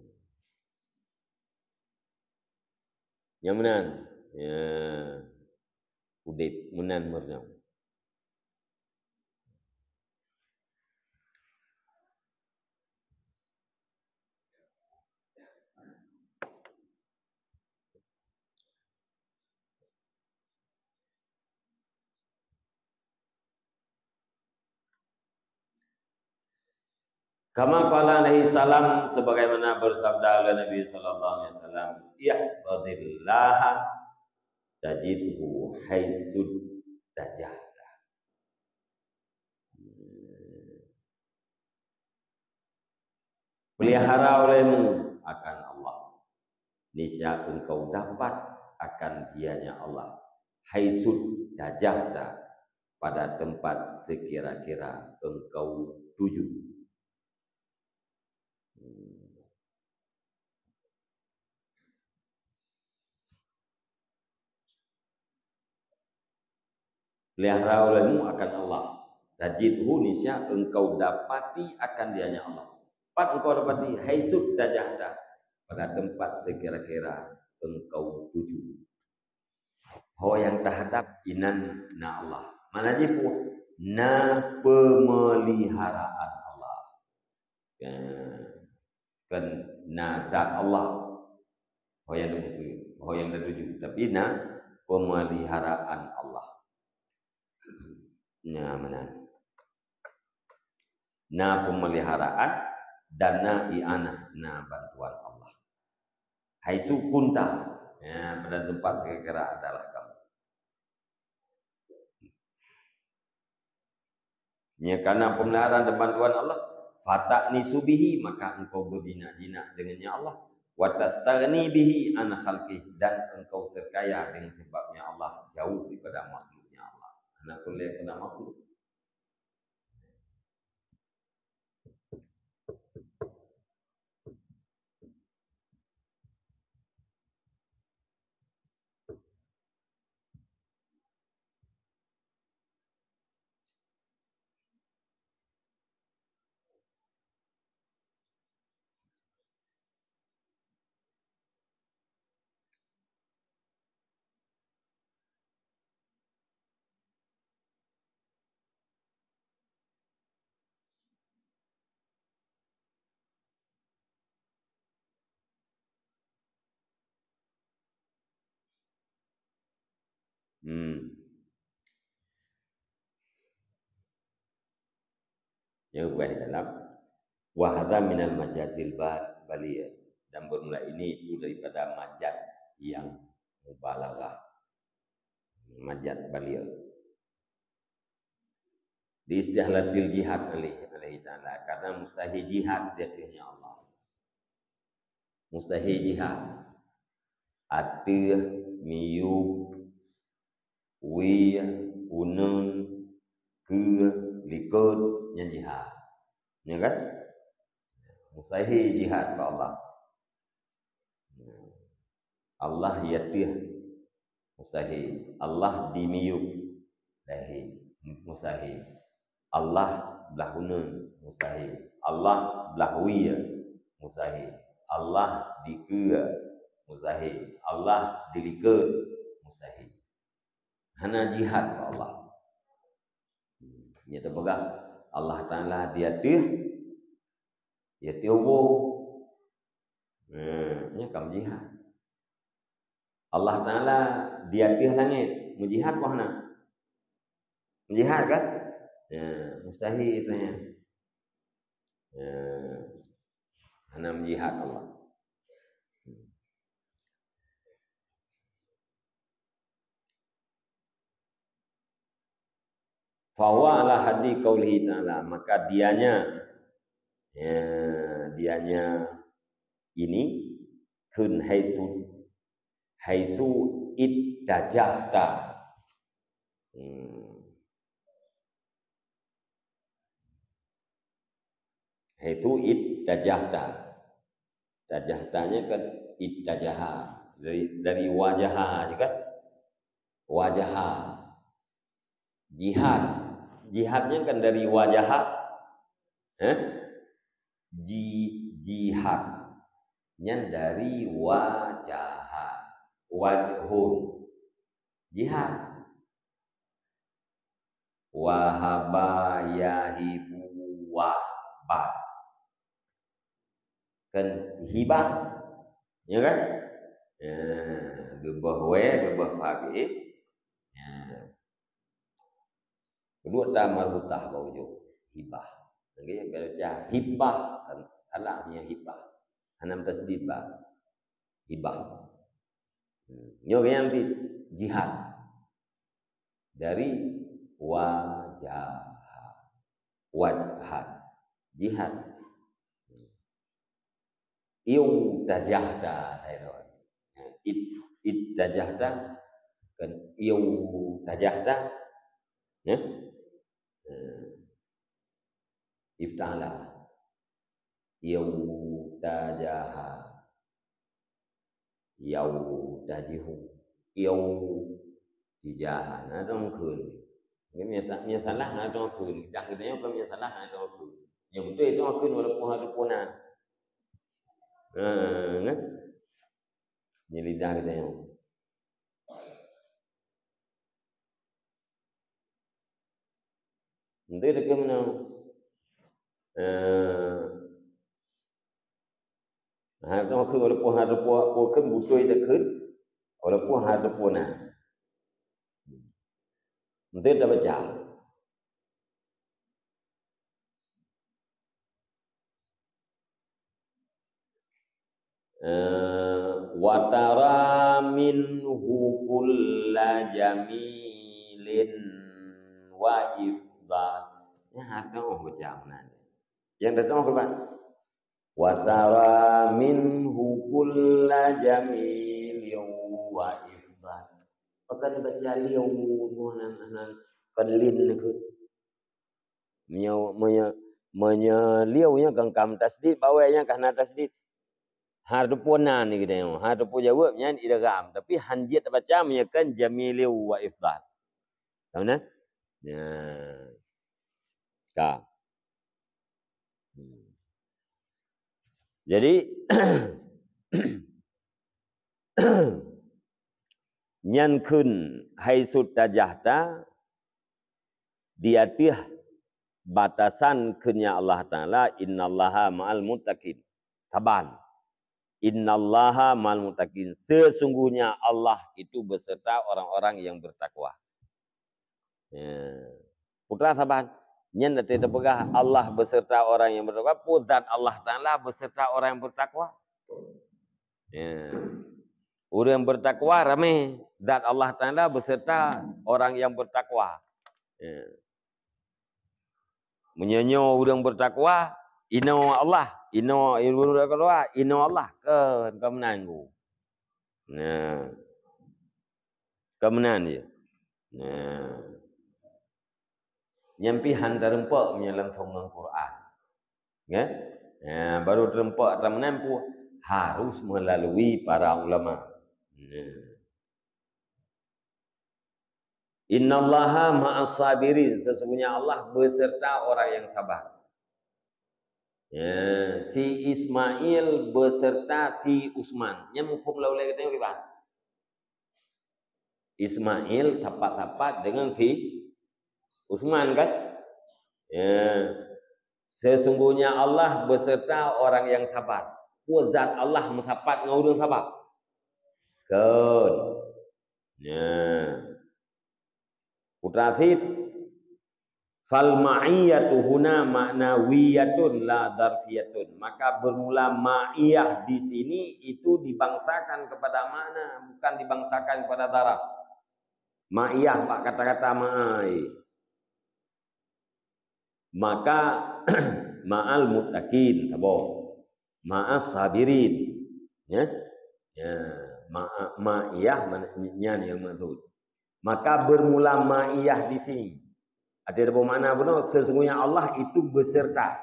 Nyang meunan, ya, udeb meunan meureunoe. Kama qala alaihi salam, sebagaimana bersabda oleh Nabi sallallahu alaihi wasallam, "Ihfazillaha tajidhu haitsu tajahta." Pelihara olehmu akan Allah. Niscaya engkau dapat akan Dianya Allah. Haitsu tajahta, pada tempat sekira-kira engkau tuju. Pelihara olehmu akan Allah. Tajidhu, niscaya engkau dapati akan Dianya Allah. Pat engkau dapati, haitsu tajahta, pada tempat sekira-kira engkau tuju. Ho nyang tahadap inan na Allah. Mana jih peue? Na peumeliharaan Allah. Ya. Kan na zat Allah. Ho nyang teumaksud, ho nyang teutuju. Tapi na peumeliharaan Allah. Nya meunan. Na peumeliharaan dan na i'anah, na bantuan Allah. Haitsu kunta, ya, pada tempat sekira-kira adalah kamu. Nya karena peumeliharaan dan bantuan Allah, fata'nisu bihi, maka engkau berjinak-jinak dengannya Allah, wa tastaghni bihi an khalqih, dan engkau terkaya dengan sebabnya Allah, jauh daripada makhluknya Allah. Hana kuleh kena makhluk. Hmm. Nyang ubah dalam, "Wa hadza minal majazil ba-, baligh," dan bermula ini itu daripada majaz yang mubalaghah. Majaz baligh. Di istihlatil jihad alaihi, alaihi ta'ala, karena mustahil jihad di ateueh Allah. Mustahil jihad. Ateueh, miyueb, wie, uneun, keue, likot, nyan jihad. Ya kan? Mustahil jihad bak Allah. Allah di ateueh, mustahil. Allah di miyueb, mustahil. Mustahil. Allah blah uneun, mustahil. Allah blah wie, mustahil. Allah di keue, mustahil. Allah di likot, mustahil. Hana jihad bak Allah. Nyan teupeugah Allah Taala di ateueh, di ateueh ubu. Eh, nyan ka meujihad. Allah Taala di ateueh langét, meujihad kah na? Meujihad kan? Ya, mustahil itu nyan. Ya, hana meujihad Allah. Fahuwa ala haddi qaulihi ta'ala, maka dianya, ya, dianya ini kheun haitsu, haitsu ittajahta. Hmm. Haitsu ittajahta. Tajahta nyan kan ittajaha. Dari, dari wajaha je kan? Wajaha. Jihad. Jihad nyan kan dari wajaha. Eh? Ji-, jihad. Nyan dari wajaha. Wajhun. Jihad. Wahaba, yahibu, wahbat. Kan hibah. Ya kan? Ya, geubah wé, geubah fa bih. Ya. Keudua ta marbutah bak ujong. Hibah. Lagèe baca hibah kan. Alah nyan hibah. Hana meutasydid ba. Hibah. Hmm. Nyoe nyang di jihad. Dari wajaha. Wajhan. Jihad. Iu tajahta, hai kawan. It, it tajahta, kan iu tajahta. Ya? Eh, iftala. Iu tajaha. Yau tajihu. Yau tijaha. Na dong kheun. Nyan meusa-, meusalah na dong kheun. Dah geutanyoe kon meusalah na dong kheun. Nyang beutôi dong kheun walaupun hana puna. Ha, kan? Nyan lidah geutanyoe. Enteuk teuka meunan. Eh, hana teuka walaupun hana teupeue, peue kheun beutôi takheun, walaupun hana teupeue na. Enteuk tabaca. Eh, wa tara minhu kulla jamilin wa ifdal. Nyan hana teuka baca meunan. Nyang teuka keuban. Wa tara minhu kulla jamilin wa ifdal. Pakon baca liu, bunoe nan, nan, kon lin keu. Meunyoe, meunyoe, meunyoe liu nyan kan ka meutasydid, bak wawé nyan ka hana tasydid. Hana teupeue nan geutanyoe, hana teupeue jaweueb nyan idgham. Tapi han jeuet tabaca meunyoe kan jamiliu wa ifdal. Ka meunan? Nyan. Ka. Hmm. Jadi, nyan kheun haitsu tajahta di ateueh batasan kheun Allah Taala, "Innallaha ma'al muttaqin." Saban. "Innallaha ma'al muttaqin." Sesungguhnya Allah itu beserta orang-orang yang bertakwa. Ya. Putra saban, nyan nanti teupeugah Allah beserta orang yang bertakwa, peue zat Allah Taala beserta orang yang bertakwa. Ya. Ureuëng bertakwa ramé, zat Allah Taala beserta orang yang bertakwa. Ya. Meunyoe nyoe ureuëng bertakwa, inoe Allah, inoe ureuëng bertakwa, inoe Allah, kon ka meunan geuh. Nah. Ka meunan jih. Nah. Nyan pih han teurumpok meunyoe lam thôn ngon Quran. Ya? Nah, baru teurumpok atra meunan pun harus melalui para ulama. Nah. "Innallaha ma'as sabirin," sesungguhnya Allah beserta orang yang sabar. Ya, si Ismail beserta si Utsman. Nyan muphom lom lé geutanyoe kiban. Ismail sapat-sapat dengan si Utsman, kan? Ya. Sesungguhnya Allah beserta orang yang sabar. Peue zat Allah meusapat ngon ureuëng sabar? Kon. Ya. Putra sit, "Fal ma'iyyatu huna ma'nawiyatun la dzarfiyatun." Maka bermula ma'iyah di sini itu dibangsakan kepada makna, bukan dibangsakan kepada zaraf. Ma'iyah bak kata-kata ma'ai. Maka ma'al muttaqin, saboh. Ma'as sabirin. Ya. Ya, ma'a-, ma'iyah mana nyan nyang maksud. Maka bermula ma'iyah di sini. Ada dua makna bunoe, sesungguhnya Allah itu beserta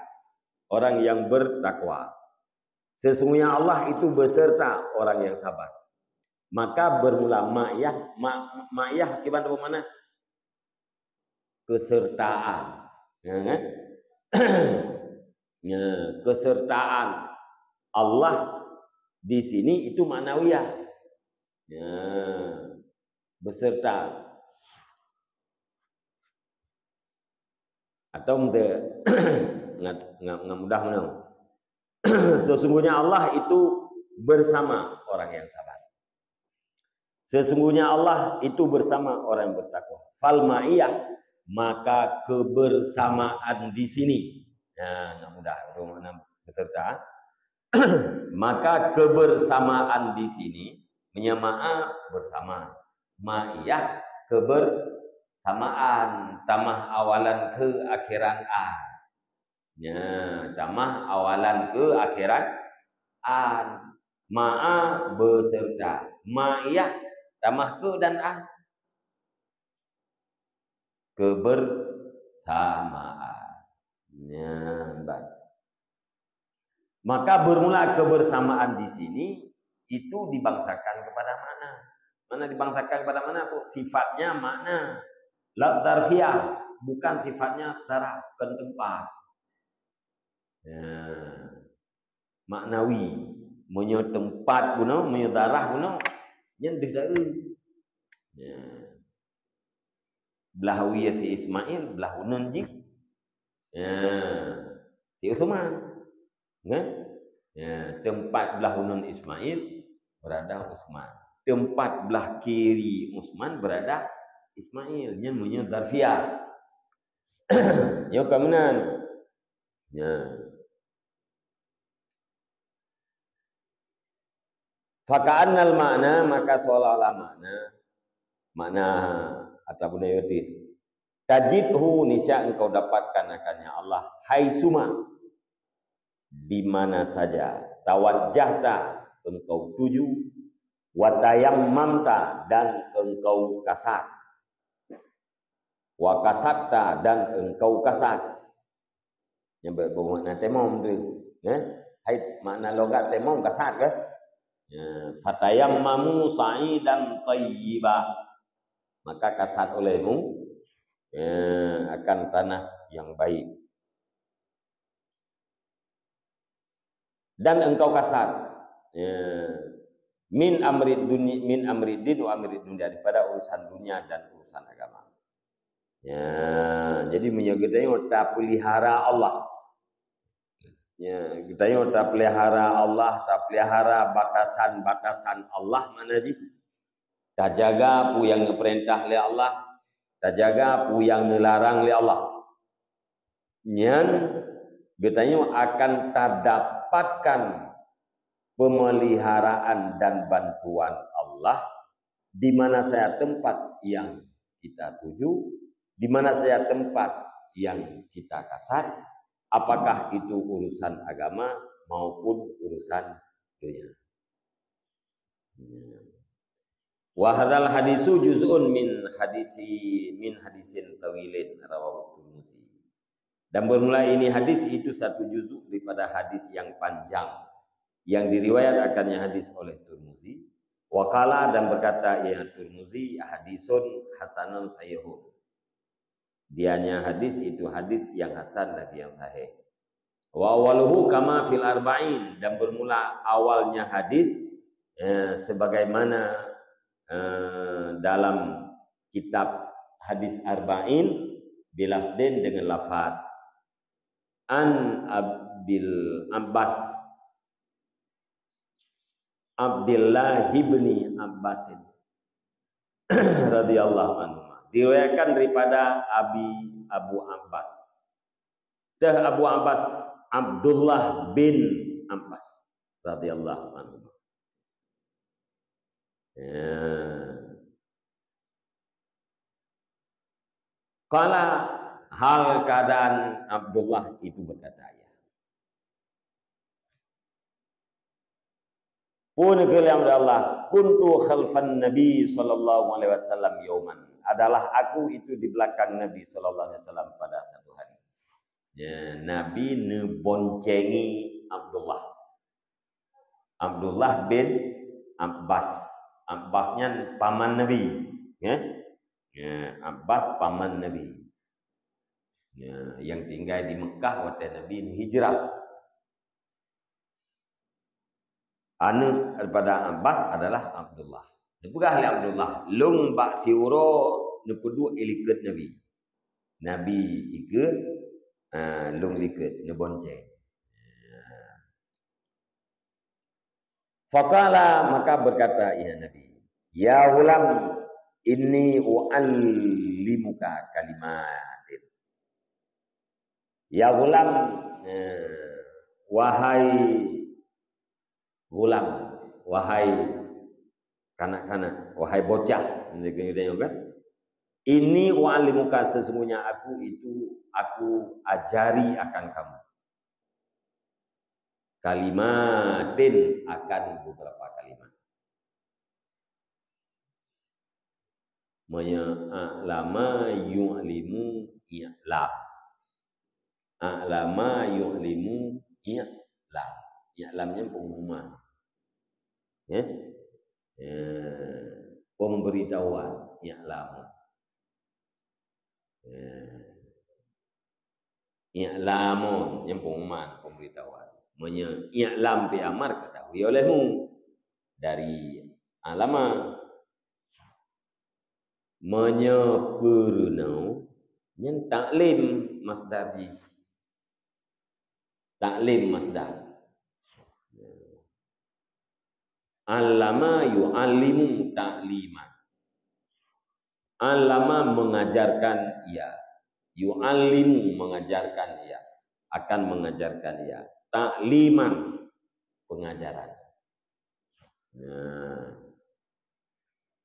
orang yang bertakwa. Sesungguhnya Allah itu beserta orang yang sabar. Maka bermula ma'iyah, ma-, ma'iyah kiban dua makna. Kesertaan. Ya, kan? Ya, kesertaan Allah di sini itu ma'nawiyah. Ya, beserta. Atau mungkin ngat, ngat, ngat mudah mana? Sesungguhnya Allah itu bersama orang yang sabar. Sesungguhnya Allah itu bersama orang yang bertakwa. Fal ma'iyah, maka kebersamaan di sini. Nah, nggak mudah. Itu makna beserta. Maka kebersamaan di sini, meunyoe ma'a bersama. Ma'iyah kebersamaan, tamah awalan keu akhiran a. Nya, tamah awalan keu akhiran an. Ma'a beserta. Ma'iyah tamah keu dan a. Kebersamaan. Nya, baik. Maka bermula kebersamaan di sini itu dibangsakan kepada makna. Mana dibangsakan kepada makna? Sifatnya makna. La dzarfiyah, bukan sifatnya zaraf, bukan tempat. Ya. Maknawi. Meunyoe tempat bunoe, meunyoe zaraf bunoe, nyan deuh taeu. Ya. Blah wie si Ismail, blah uneun jih. Ya. Si Utsman. Kan? Ya, tempat blah uneun Ismail berada Utsman. Tempat blah kiri Utsman berada Ismail. Nyan meunyoe dzarfiyah. Nyoe ka meunan. Ya. Faka'annal makna, maka seolah-olah makna, makna ataupun ayat tajidhu, niscaya engkau dapatkan akannya Allah, haitsuma, di mana saja, tawajjahta, engkau tuju, wa tayammamta, dan engkau kasat, wa kasatta, dan engkau kasat. Nyang be-, bermakna temom tu, eh? Hai, makna logat temom kasat ke? Ya, fatayammamu sa'idan thayyiba. Maka kasat olehmu, ya, akan tanah yang baik. Dan engkau kasat, ya, min amri duni-, min amri din wa amri dunia, daripada urusan dunia dan urusan agama. Ya, jadi meunyoe geutanyoe tapelihara Allah. Ya, geutanyoe tapeulihara Allah, tapeulihara batasan-batasan Allah, makna jih tajaga peue nyang geupeurintah lé Allah, tajaga peue nyang neularang lé Allah. Nyan geutanyoe akan tadapatkan peumeliharaan dan bantuan Allah di mana saja tempat yang kita tuju, di mana saja tempat yang kita kasar, apakah itu urusan agama maupun urusan dunia. Wa hadzal hadisu juz'un min hadisi, min hadisin tawilin rawahu Tirmizi. Dan bermula ini hadis itu satu juzuk daripada hadis yang panjang yang diriwayatkannya hadis oleh Tirmizi. Wa qala, dan berkata ia Tirmizi, hadisun hasanun sahihun. Dianya hadis itu hadis yang hasan lagi yang sahih. Wa awwaluhu kama fil arba'in, dan bermula awalnya hadis, eh, sebagaimana, eh, dalam kitab hadis Arba'in, bilafdin, dengan lafaz an Abil Abbas, Abdullah ibni Abbasin radhiyallahu anhu. Diriwayatkan daripada Abi, Abu Abbas. Teuh Abu Abbas, Abdullah bin Abbas radhiyallahu anhu. Ya. Qala, hal keadaan Abdullah itu berkata, ya. Pun keuliam Allah, kuntu khalfan Nabi sallallahu alaihi wasallam yauman. Adalah aku itu di belakang Nabi sallallahu alaihi wasallam pada satu hari. Ya, Nabi neuboncengi Abdullah. Abdullah bin Abbas. Abbas nyan paman Nabi, ya. Ya, Abbas paman Nabi. Ya, yang tinggal di Mekah watèe Nabi hijrah. Aneuk daripada Abbas adalah Abdullah. Neupeugah lé Abdullah, "Lôn bak siuroe neupeuduek ilikot Nabi." Nabi ikot, ah, lôn likot, neubonceng. Faqala, maka berkata ia Nabi, "Ya ghulam, inni u'allimuka kalimatin." Ya ghulam, eh, wahai ghulam, wahai kanak-kanak, wahai bocah, kan? "Inni u'allimuka, sesungguhnya aku itu, aku ajari akan kamu. Kalimatin, akan beberapa kalimat." Meunyoe a'lama yu'limu i'lam. A'lama yu'limu i'lam. I'lam nyan pengumuman. Ya? Ya. Pemberitahuan, i'lam. Ya. I'lamun, nyan pengumuman, pemberitahuan. Meunyoe i'lam fi'il amar, ketahui olehmu. Dari a'lama. Meunyoe peurunoe, nyan taklim masdar jih. Taklim masdar. 'Allama yu'allimu ta'liman. 'Allama, mengajarkan ia. Yu'allimu, mengajarkan ia. Akan mengajarkan ia. Ta'liman, pengajaran. Nah.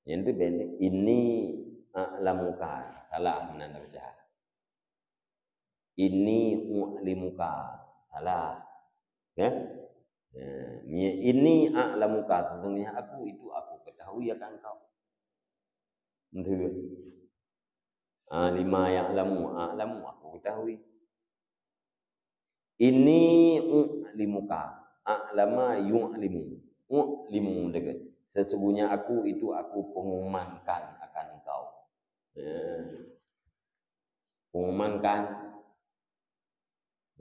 Nyan tu beda. Inni a'lamuka. Salah meunan baca. Inni u'limuka. Salah. Ya? Ya. Inni a'lamuka. Sesungguhnya aku itu, aku ketahui akan kau. Betul. Alima ya'lamu, a'lamu, aku ketahui. Inni u'limuka, a'lama yu'limu, u'limu deungon. Sesungguhnya aku itu, aku pengumumankan akan engkau. Ya. Pengumumankan.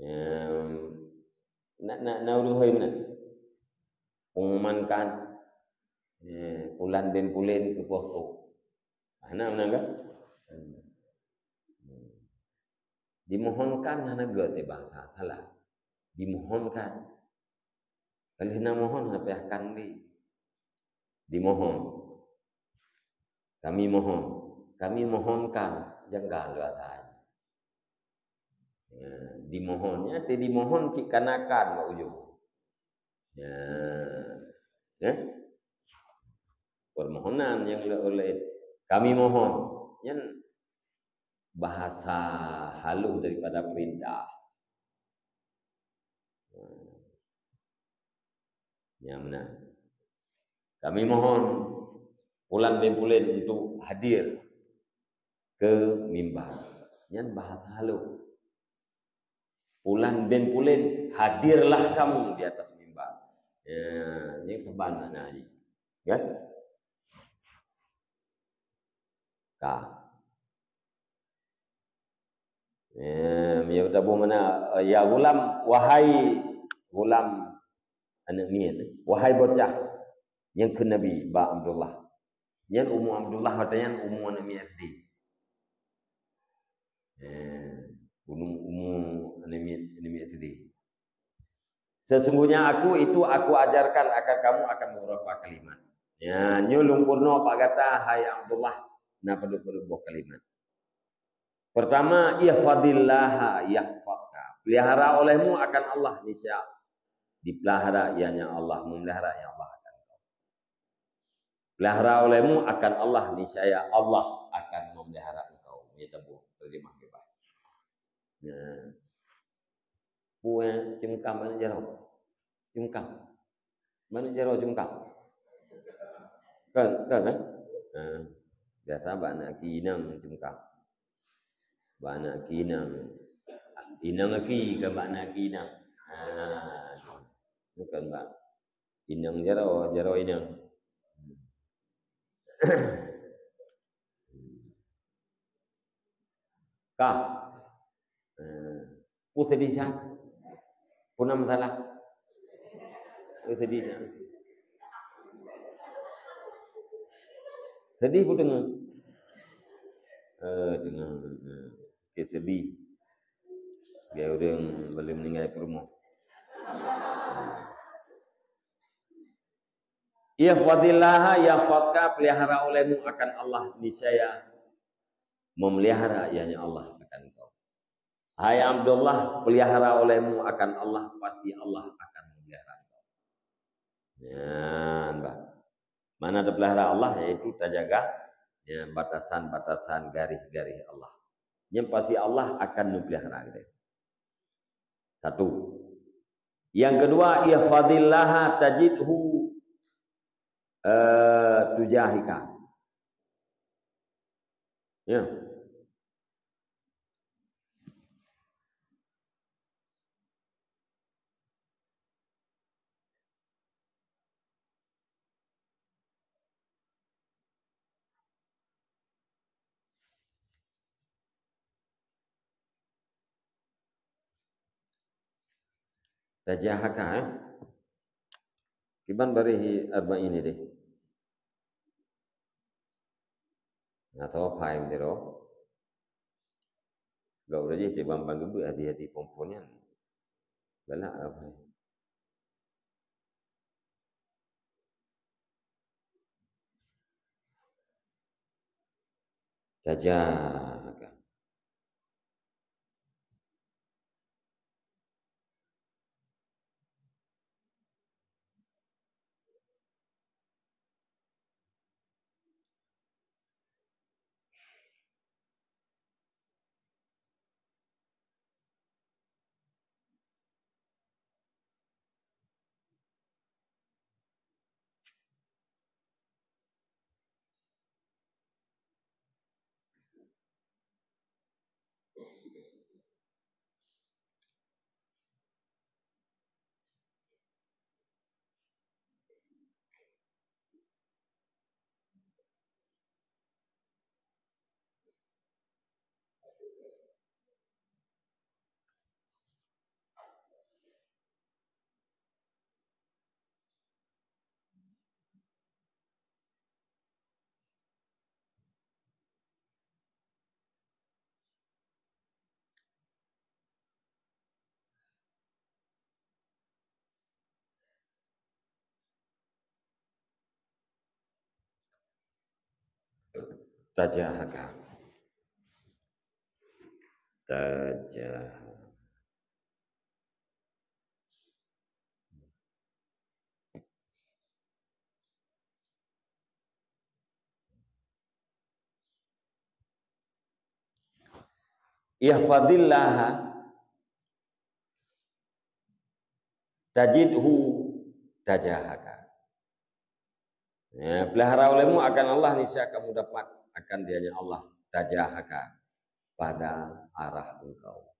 Ya. Nak, nak, nak uruhai mana? Pengumumankan. Ya, pulan bin pulan ke posko. Hana meunan kan? Dimohonkan hana geuti bahasa, salah. Dimohonkan. Kalau hana mohon, hana payah kan lé. Dimohon. Kami mohon. Kami mohonkan. Janggal bahasa. Ya, dimohon. Ya, teu dimohon cit kana kan bak ujong. Ya. Ya. Permohonan yang le-, oleh kami mohon. Nyan bahasa halus daripada perintah. Nyang meunan. Kami mohon Pulan bin Pulan untuk hadir ke mimbar. Nyan bahasa halus. Pulan bin Pulan, hadirlah kamu di atas mimbar. Ya, ini teban makna ni. Ya. Ka. Eh, meunyoe taboh mana, eh, ya ghulam, wahai ghulam, aneuk miet, wahai bocah, nyang kheun Nabi bak Abdullah. Nyan umu Abdullah, watèe nyan umu aneuk miet S D. Eh, umu, umu aneuk miet, aneuk miet S D. Sesungguhnya aku itu, aku ajarkan akan kamu akan beberapa kalimat. Ya, nyoe lôn peurunoe bak gata, hai Abdullah, na padub-padub boh kalimat. Pertama, ihfazillaha yahfazka. Pelihara olehmu akan Allah, niscaya dipelihara ianya Allah, memelihara ianya Allah akan kau. Pelihara olehmu akan Allah, niscaya Allah akan memelihara engkau. Nyoe taboh terjemah bebas. Ya. Peue cungkam aneuk jaroe? Cungkam. Aneuk jaroe cungkam. Kan, kan, kan? Ha. Biasa bak aneuk aki inong cungkam. Bak aneuk aki inong. Inong aki kan bak aneuk aki inong. Ha. Bukan bak inong jaroe, jaroe inong. Ka. Eh, peue sedih, Cang? Peue na masalah? Peue sedih, Cang? Sedih peue teungoh? Eh, teungoh. Eh, oke, sedih. Lagèe ureueng baru meninggai peurumoh. Ihfazillaha yahfazka, pelihara olehmu akan Allah, niscaya memelihara ianya Allah akan engkau. Hai Abdullah, pelihara olehmu akan Allah, pasti Allah akan memelihara engkau. Nyan, bah. Mana tapelihara Allah, yaitu tajaga, ya, batasan-batasan, garis-garis Allah. Nyan pasti Allah akan meupelihara kita. Satu. Yang kedua, ihfazillaha tajidhu, eh, tujahaka. Ya. Tajahaka, eh. Kiban bareh Arba'in nyoe deh. Nah, tawaf hai mendero. Gak udah jadi bang bang gebek hati-hati perempuan kan. Galak apa? Tajahaka. Tajahaka. Tajaha. Ihfadillah tajidhu tajahaka. Ya, pelihara olehmu akan Allah, niscaya kamu dapat akan Dia-Nya Allah, tajahaka, pada arah engkau.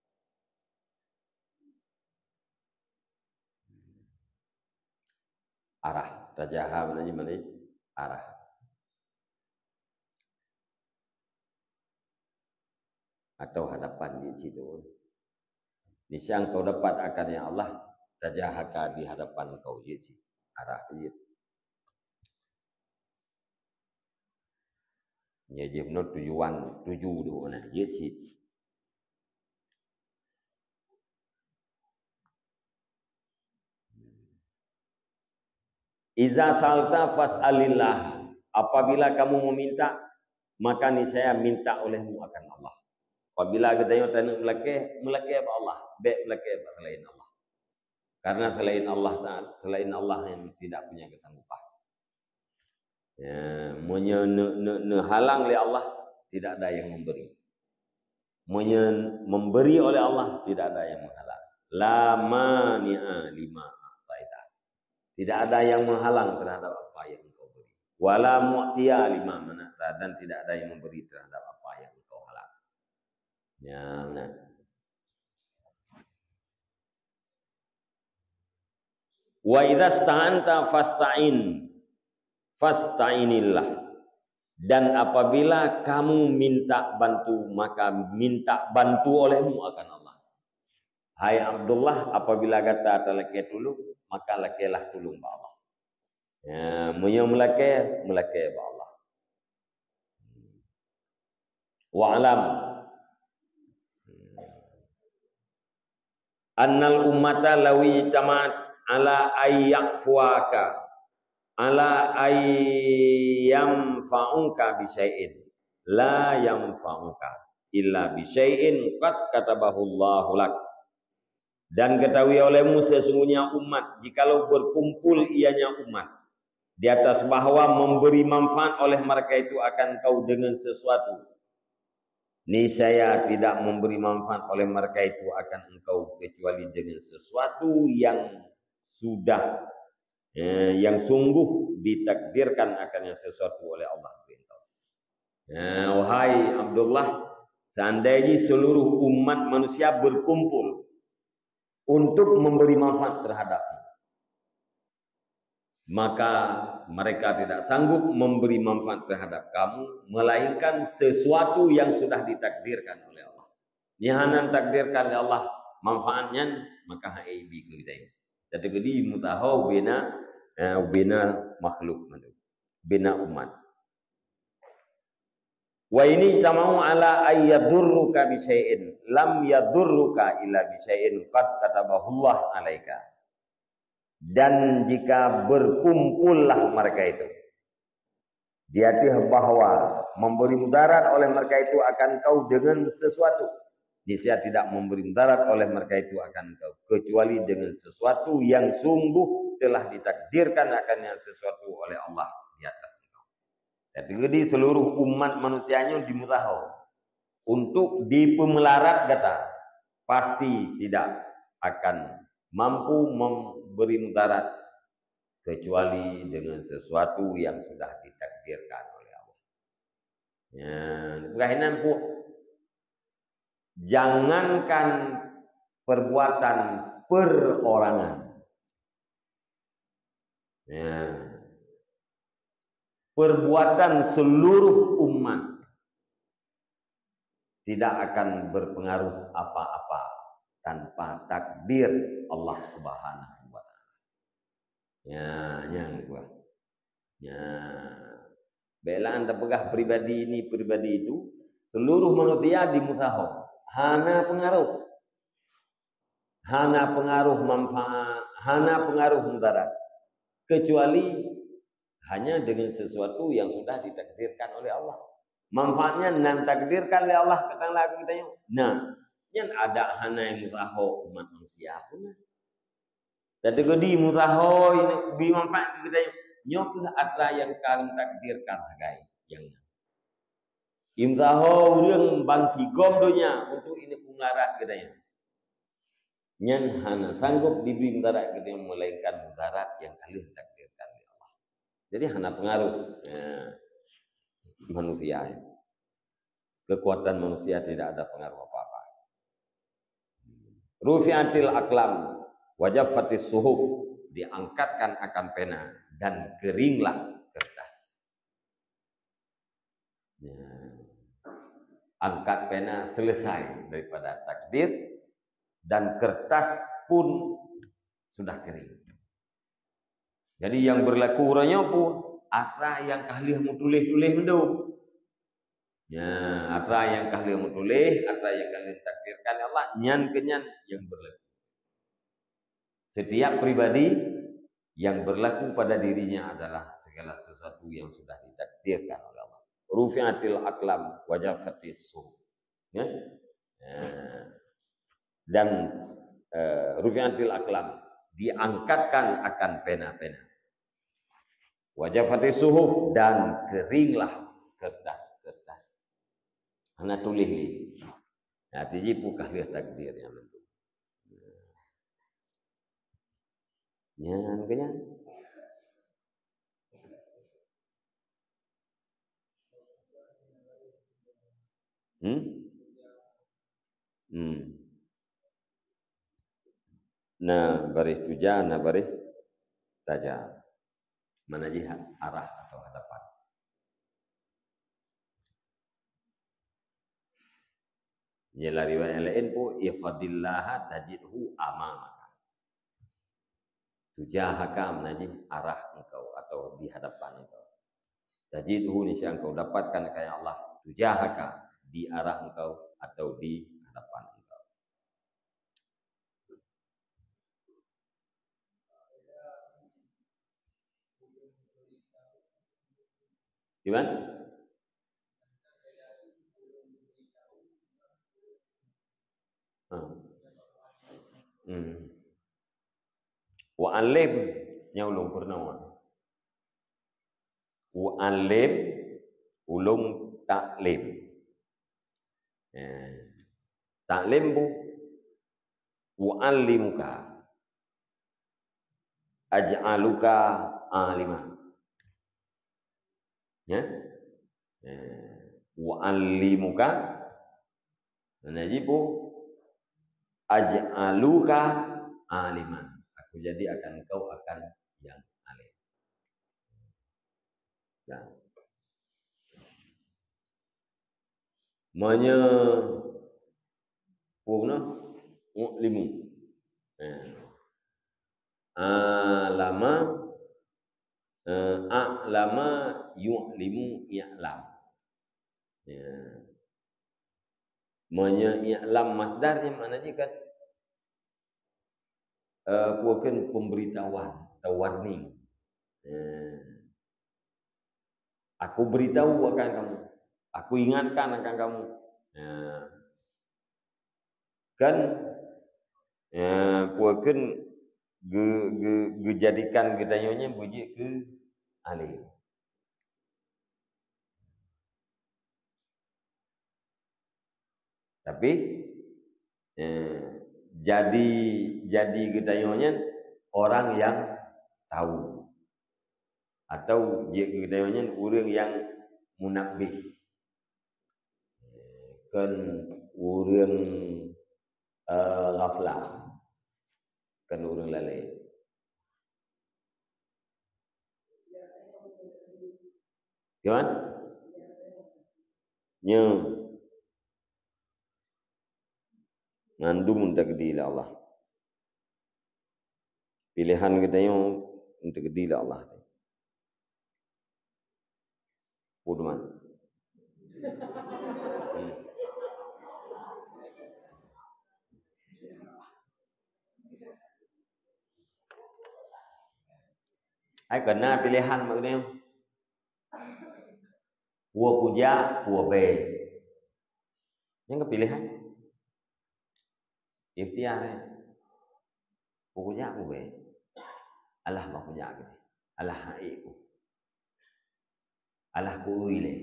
Arah, tajaha maknanya mana? Arah. Atau hadapan di situ. Niscaya engkau dapat akan Yang Allah, tajahaka, di hadapan engkau jeuet cit. Arah jeuet. Nyan jeuet meunan tujuan, tuju di mana jeuet cit. Iza sa'alta fas'alillah. Apabila kamu meminta, maka niscaya minta olehmu akan Allah. Apabila geutanyoe taneuk meulakée, meulakée bak Allah, bék meulakée bak selain Allah. Karena selain Allah Taala, selain Allah yang tidak punya kesanggupan. Ya, meunyoe ne-, ne-, neuhalang lé Allah, tidak ada yang memberi. Meunyoe memberi oleh Allah, tidak ada yang menghalang. La mani'a lima a'taita. Tidak ada yang menghalang terhadap apa yang engkau beri. Wala mu'tiya lima mana'ta, dan tidak ada yang memberi terhadap apa yang engkau halang. Ya, nah. Wa idza sta'anta fasta'in, fasta'inillah. Dan apabila kamu minta bantu, maka minta bantu olehmu akan Allah. Hai Abdullah, apabila gata talakée tulông, maka lakailah tulông bak Allah. Ya, meunyoe meulakée, meulakée bak Allah. Wa'lam annal ummata law ijtama'at ala ay ya'fuaka, ala ay yanfa'uka bi syai'in, la yanfa'uka illa bi syai'in qad katabahu Allahu lak. Dan ketahui olehmu sesungguhnya umat, jikalau berkumpul ianya umat di atas bahwa memberi manfaat oleh mereka itu akan kau dengan sesuatu, niscaya tidak memberi manfaat oleh mereka itu akan engkau kecuali dengan sesuatu yang sudah, eh, yang sungguh ditakdirkan akannya sesuatu oleh Allah untuk engkau. Nah, wahai Abdullah, seandainya seluruh umat manusia berkumpul untuk memberi manfaat terhadapmu, maka mereka tidak sanggup memberi manfaat terhadap kamu, melainkan sesuatu yang sudah ditakdirkan oleh Allah. Nyan hana takdirkan oleh Allah manfaat nyan, maka hai bi keu geutanyoe. Jadi, geutanyoe meutuha ubena, eh, ubena makhluk, ubena umat. Wa ini ijtama'u ala ay yadurruka bi syai'in, lam yadurruka illa bi syai'in qad katabahu Allah alaika. Dan jika berkumpullah mereka itu, di ateueh bahwa memberi mudarat oleh mereka itu akan kau dengan sesuatu, niscaya tidak memberi mudarat oleh mereka itu akan kau, kecuali dengan sesuatu yang sungguh telah ditakdirkan akannya sesuatu oleh Allah di atas engkau. Jadi, di seluruh umat manusia nyoe dimutaho untuk dipeumelarat gata, pasti tidak akan mampu memberi mudarat kecuali dengan sesuatu yang sudah ditakdirkan oleh Allah. Ya, bukan hanya pu-, jangankan perbuatan perorangan. Ya. Perbuatan seluruh umat tidak akan berpengaruh apa-apa tanpa takdir Allah Subhanahu wa Ta'ala. Ya, nyan geupeugah. Ya. Bék lé tapeugah pribadi ini, pribadi itu, seluruh manusia dimutaho. Hana pengaruh. Hana pengaruh manfaat, hana pengaruh mudarat. Kecuali hanya dengan sesuatu yang sudah ditakdirkan oleh Allah. Manfaatnya nan takdirkan lé Allah keu tangan geutanyoe. Nah, nyan adak hana meusaho umat manusia pun. Teukeudi meusaho bri manfaat keu geutanyoe. Nyoe keuh atra nyang ka takdirkan sagai nyang na. Imeusaho ureuëng ban sigom donya untuk ini peumularat geutanyoe. Nyan hana sanggob dibri mudarat geutanyoe, melainkan mudarat nyang ka lheueh takdirkan lé Allah. Jadi hana pengaruh, ya, manusia. Kekuatan manusia tidak ada pengaruh apa-apa. Rufi'atil aqlam wa jaffatis suhuf, diangkatkan akan pena dan keringlah kertas. Ya. Angkat pena selesai daripada takdir dan kertas pun sudah kering. Jadi yang berlaku uroe nyoe pun atra nyang ka lheueh meutuléh-tuléh mandum. Ya, atra nyang ka lheueh meutuléh, atra nyang ka lheueh ditakdirkan Allah, nyan keuh nyan nyang berlaku. Setiap pribadi yang berlaku pada dirinya adalah segala sesuatu yang sudah ditakdirkan oleh Allah. Rufi'atil aqlam wa jaffatis suhuf. Ya? Ya. Dan, eh, rufi'atil aqlam, diangkatkan akan pena-pena. Wa jaffatis suhuf, dan keringlah kertas-kertas. Hana tuléh lé. Nah, tiji pun ka lheueh takdir nyan mandum. Nyan keuh nyan. Hmm? Hmm. Na baréh tuja, na baréh taja. Mana jih arah atau hadapan. Nyan lam riwayat nyang laén pun, "Ihfazillaha tajidhu amamaka." Tujahaka, mana jih arah engkau atau di hadapan engkau. Tajidhu, niscaya engkau dapatkan akan Allah. Tujahaka, di arah engkau atau di hadapan engkau. Gimana? Hmm. Hmm. Wa alim, nyang ulôn peurunoe. Wa alim, ulôn taklim. Eh, taklim bu. Wa alimuka. Aj'aluka aliman. Ya? Eh, wa alimuka. Nah, jadi bu, aj'aluka aliman. Aku jadi akan engkau akan yang alim. Nah. Meunyoe peue na u'limu. Eh. Alama, eh, a'lama yu'limu i'lam. Ya. Meunyoe i'lam masdar nyan makna jih kan, eh, peue kheun pemberitahuan atau warning. Eh. Aku beritahu akan kamu. Aku ingatkan akan kamu. Ya. Kan, eh, peue kheun ge-, ge-, geujadikan geutanyoe nyan beujeuet keu alim. Tapi, eh, jadi, jadi geutanyoe nyan orang yang tahu. Atau jeuet geutanyoe nyan ureuëng nyang munabbih. Kon ureuëng, eh, ghaflah. Kon ureuëng lalée. Gimana? Nyoe. Mandum takdir lé Allah. Piléhan geutanyoe takdir lé Allah. Peue teuma? Hmm. Ai, kon na piléhan bak geutanyoe. Peue kujak, peue bèk. Nyan keuh piléhan. Ikhtiar, eh. Peue kujak, peue bèk. Alah bah kujak keudéh. Alah han ék ku. Alah ku ui lé.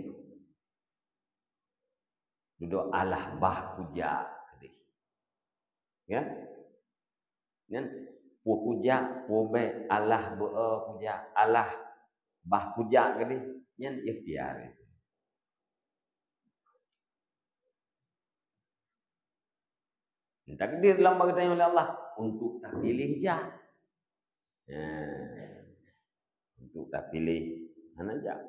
Dudoe alah bah kujak keudéh. Ya? Nyan, peue kujak, peue bèk, alah beu-e kujak, alah bah kujak keudéh, nyan ikhtiar. Takdir lam bak geutanyoe lé Allah untuk tapiléh jak. Ya. Untuk tapiléh hana jak.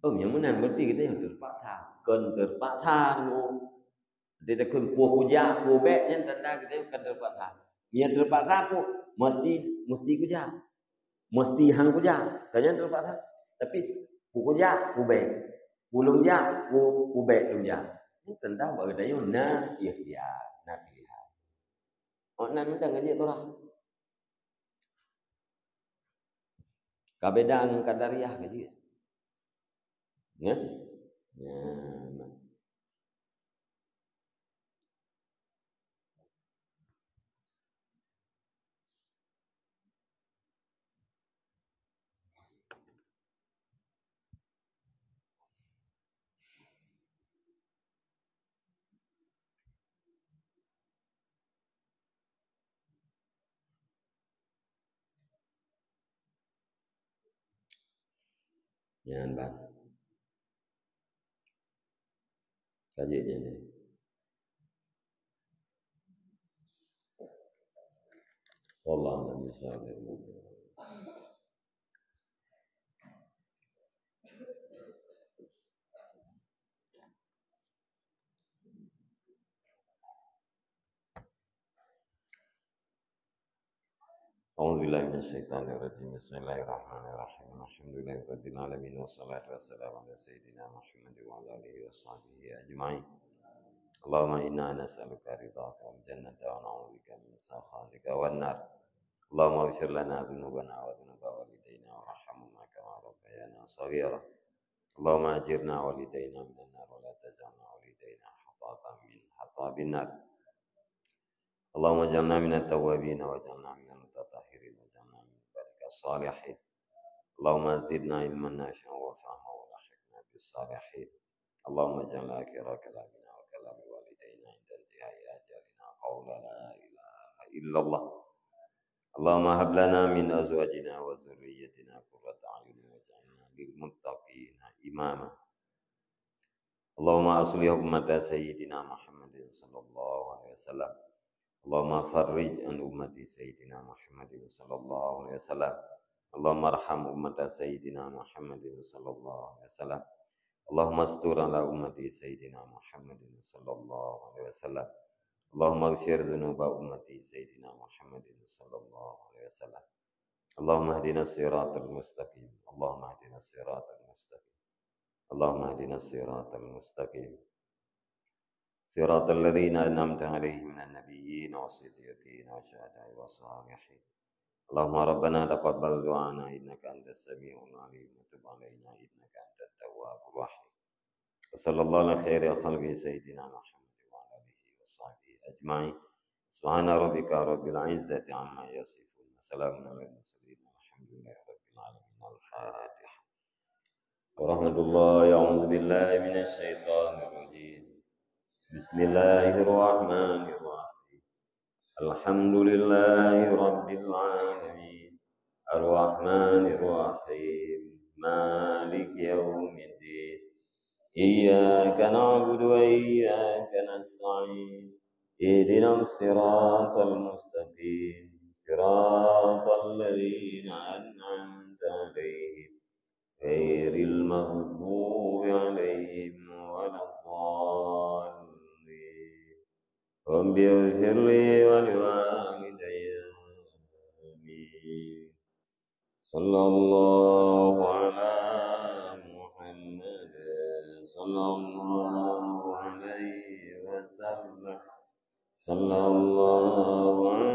Oh, nyang meunan berarti geutanyoe teupaksa. Kon teupaksa, oh. Jadi takheun peue kujak, peue bèk, nyan tanda geutanyoe kon teupaksa. Nyang teupaksa peue? Mesti, mesti kujak. Mesti han kujak. Kan nyan teupaksa. Tapi peue kujak, peue bèk. Peue lôn jak, peue, peue bèk lôn jak. Nyan tanda bak geutanyoe na ikhtiar, na piléhan. Oh, na mantong ka jeuet tu lah. Ka beda ngon Qadariyah ka jeuet. Ya? Ya, nah. Nyan ban. Ka jeuet nyan deh. Wallahu a'lam bishawab. أعوذ بالله من الشيطان الرجيم. بسم الله الرحمن الرحيم. الحمد لله رب العالمين، والصلاة والسلام على سيدنا محمد وعلى آله وصحبه أجمعين. اللهم إنا نسألك رضاك والجنة ونعوذ بك من سخطك والنار. اللهم اغفر لنا ذنوبنا وذنوب والدينا وارحمهما كما ربيانا صغيرا. اللهم أجرنا ووالدينا من النار ولا تجعلنا ووالدينا حطبا من حطب النار. اللهم اجعلنا من التوابين واجعلنا من المتطهرين واجعلنا من عبادك الصالحين. اللهم زدنا علما نافعا وفهما وألحقنا بالصالحين. اللهم اجعل آخر كلامنا وكلام والدينا عند انتهاء أجلنا قول لا إله إلا الله. اللهم هب لنا من أزواجنا وذريتنا قرة أعين واجعلنا للمتقين إماما. اللهم أصلح أمة سيدنا محمد صلى الله عليه وسلم. اللهم فرج عن أمة سيدنا محمد صلى الله عليه وسلم. اللهم ارحم أمة سيدنا محمد صلى الله عليه وسلم. اللهم استر على أمة سيدنا محمد صلى الله عليه وسلم. اللهم اغفر ذنوب أمة سيدنا محمد صلى الله عليه وسلم. اللهم اهدنا الصراط المستقيم. اللهم اهدنا الصراط المستقيم. اللهم اهدنا الصراط المستقيم. صراط الذين أنعمت عليهم من النبيين والصديقين والشهداء والصالحين. اللهم ربنا تقبل دعاءنا إنك أنت السميع العليم وتب علينا إنك أنت التواب الرحيم. وصلى الله على خير خلقه سيدنا محمد وعلى آله وصحبه أجمعين. سبحان ربك رب العزة عما يصفون. وسلام على المرسلين والحمد لله رب العالمين. الفاتحة. ورحمة الله. أعوذ بالله من الشيطان الرجيم. بسم الله الرحمن الرحيم. الحمد لله رب العالمين. الرحمن الرحيم. مالك يوم الدين. إياك نعبد وإياك نستعين. اهدنا الصراط المستقيم. صراط الذين أنعمت عليهم غير المغضوب عليهم ولا الضالين. رب اغفر لي ولوالدي. آمين. صلى الله على محمد. صلى الله عليه وسلم. صلى الله على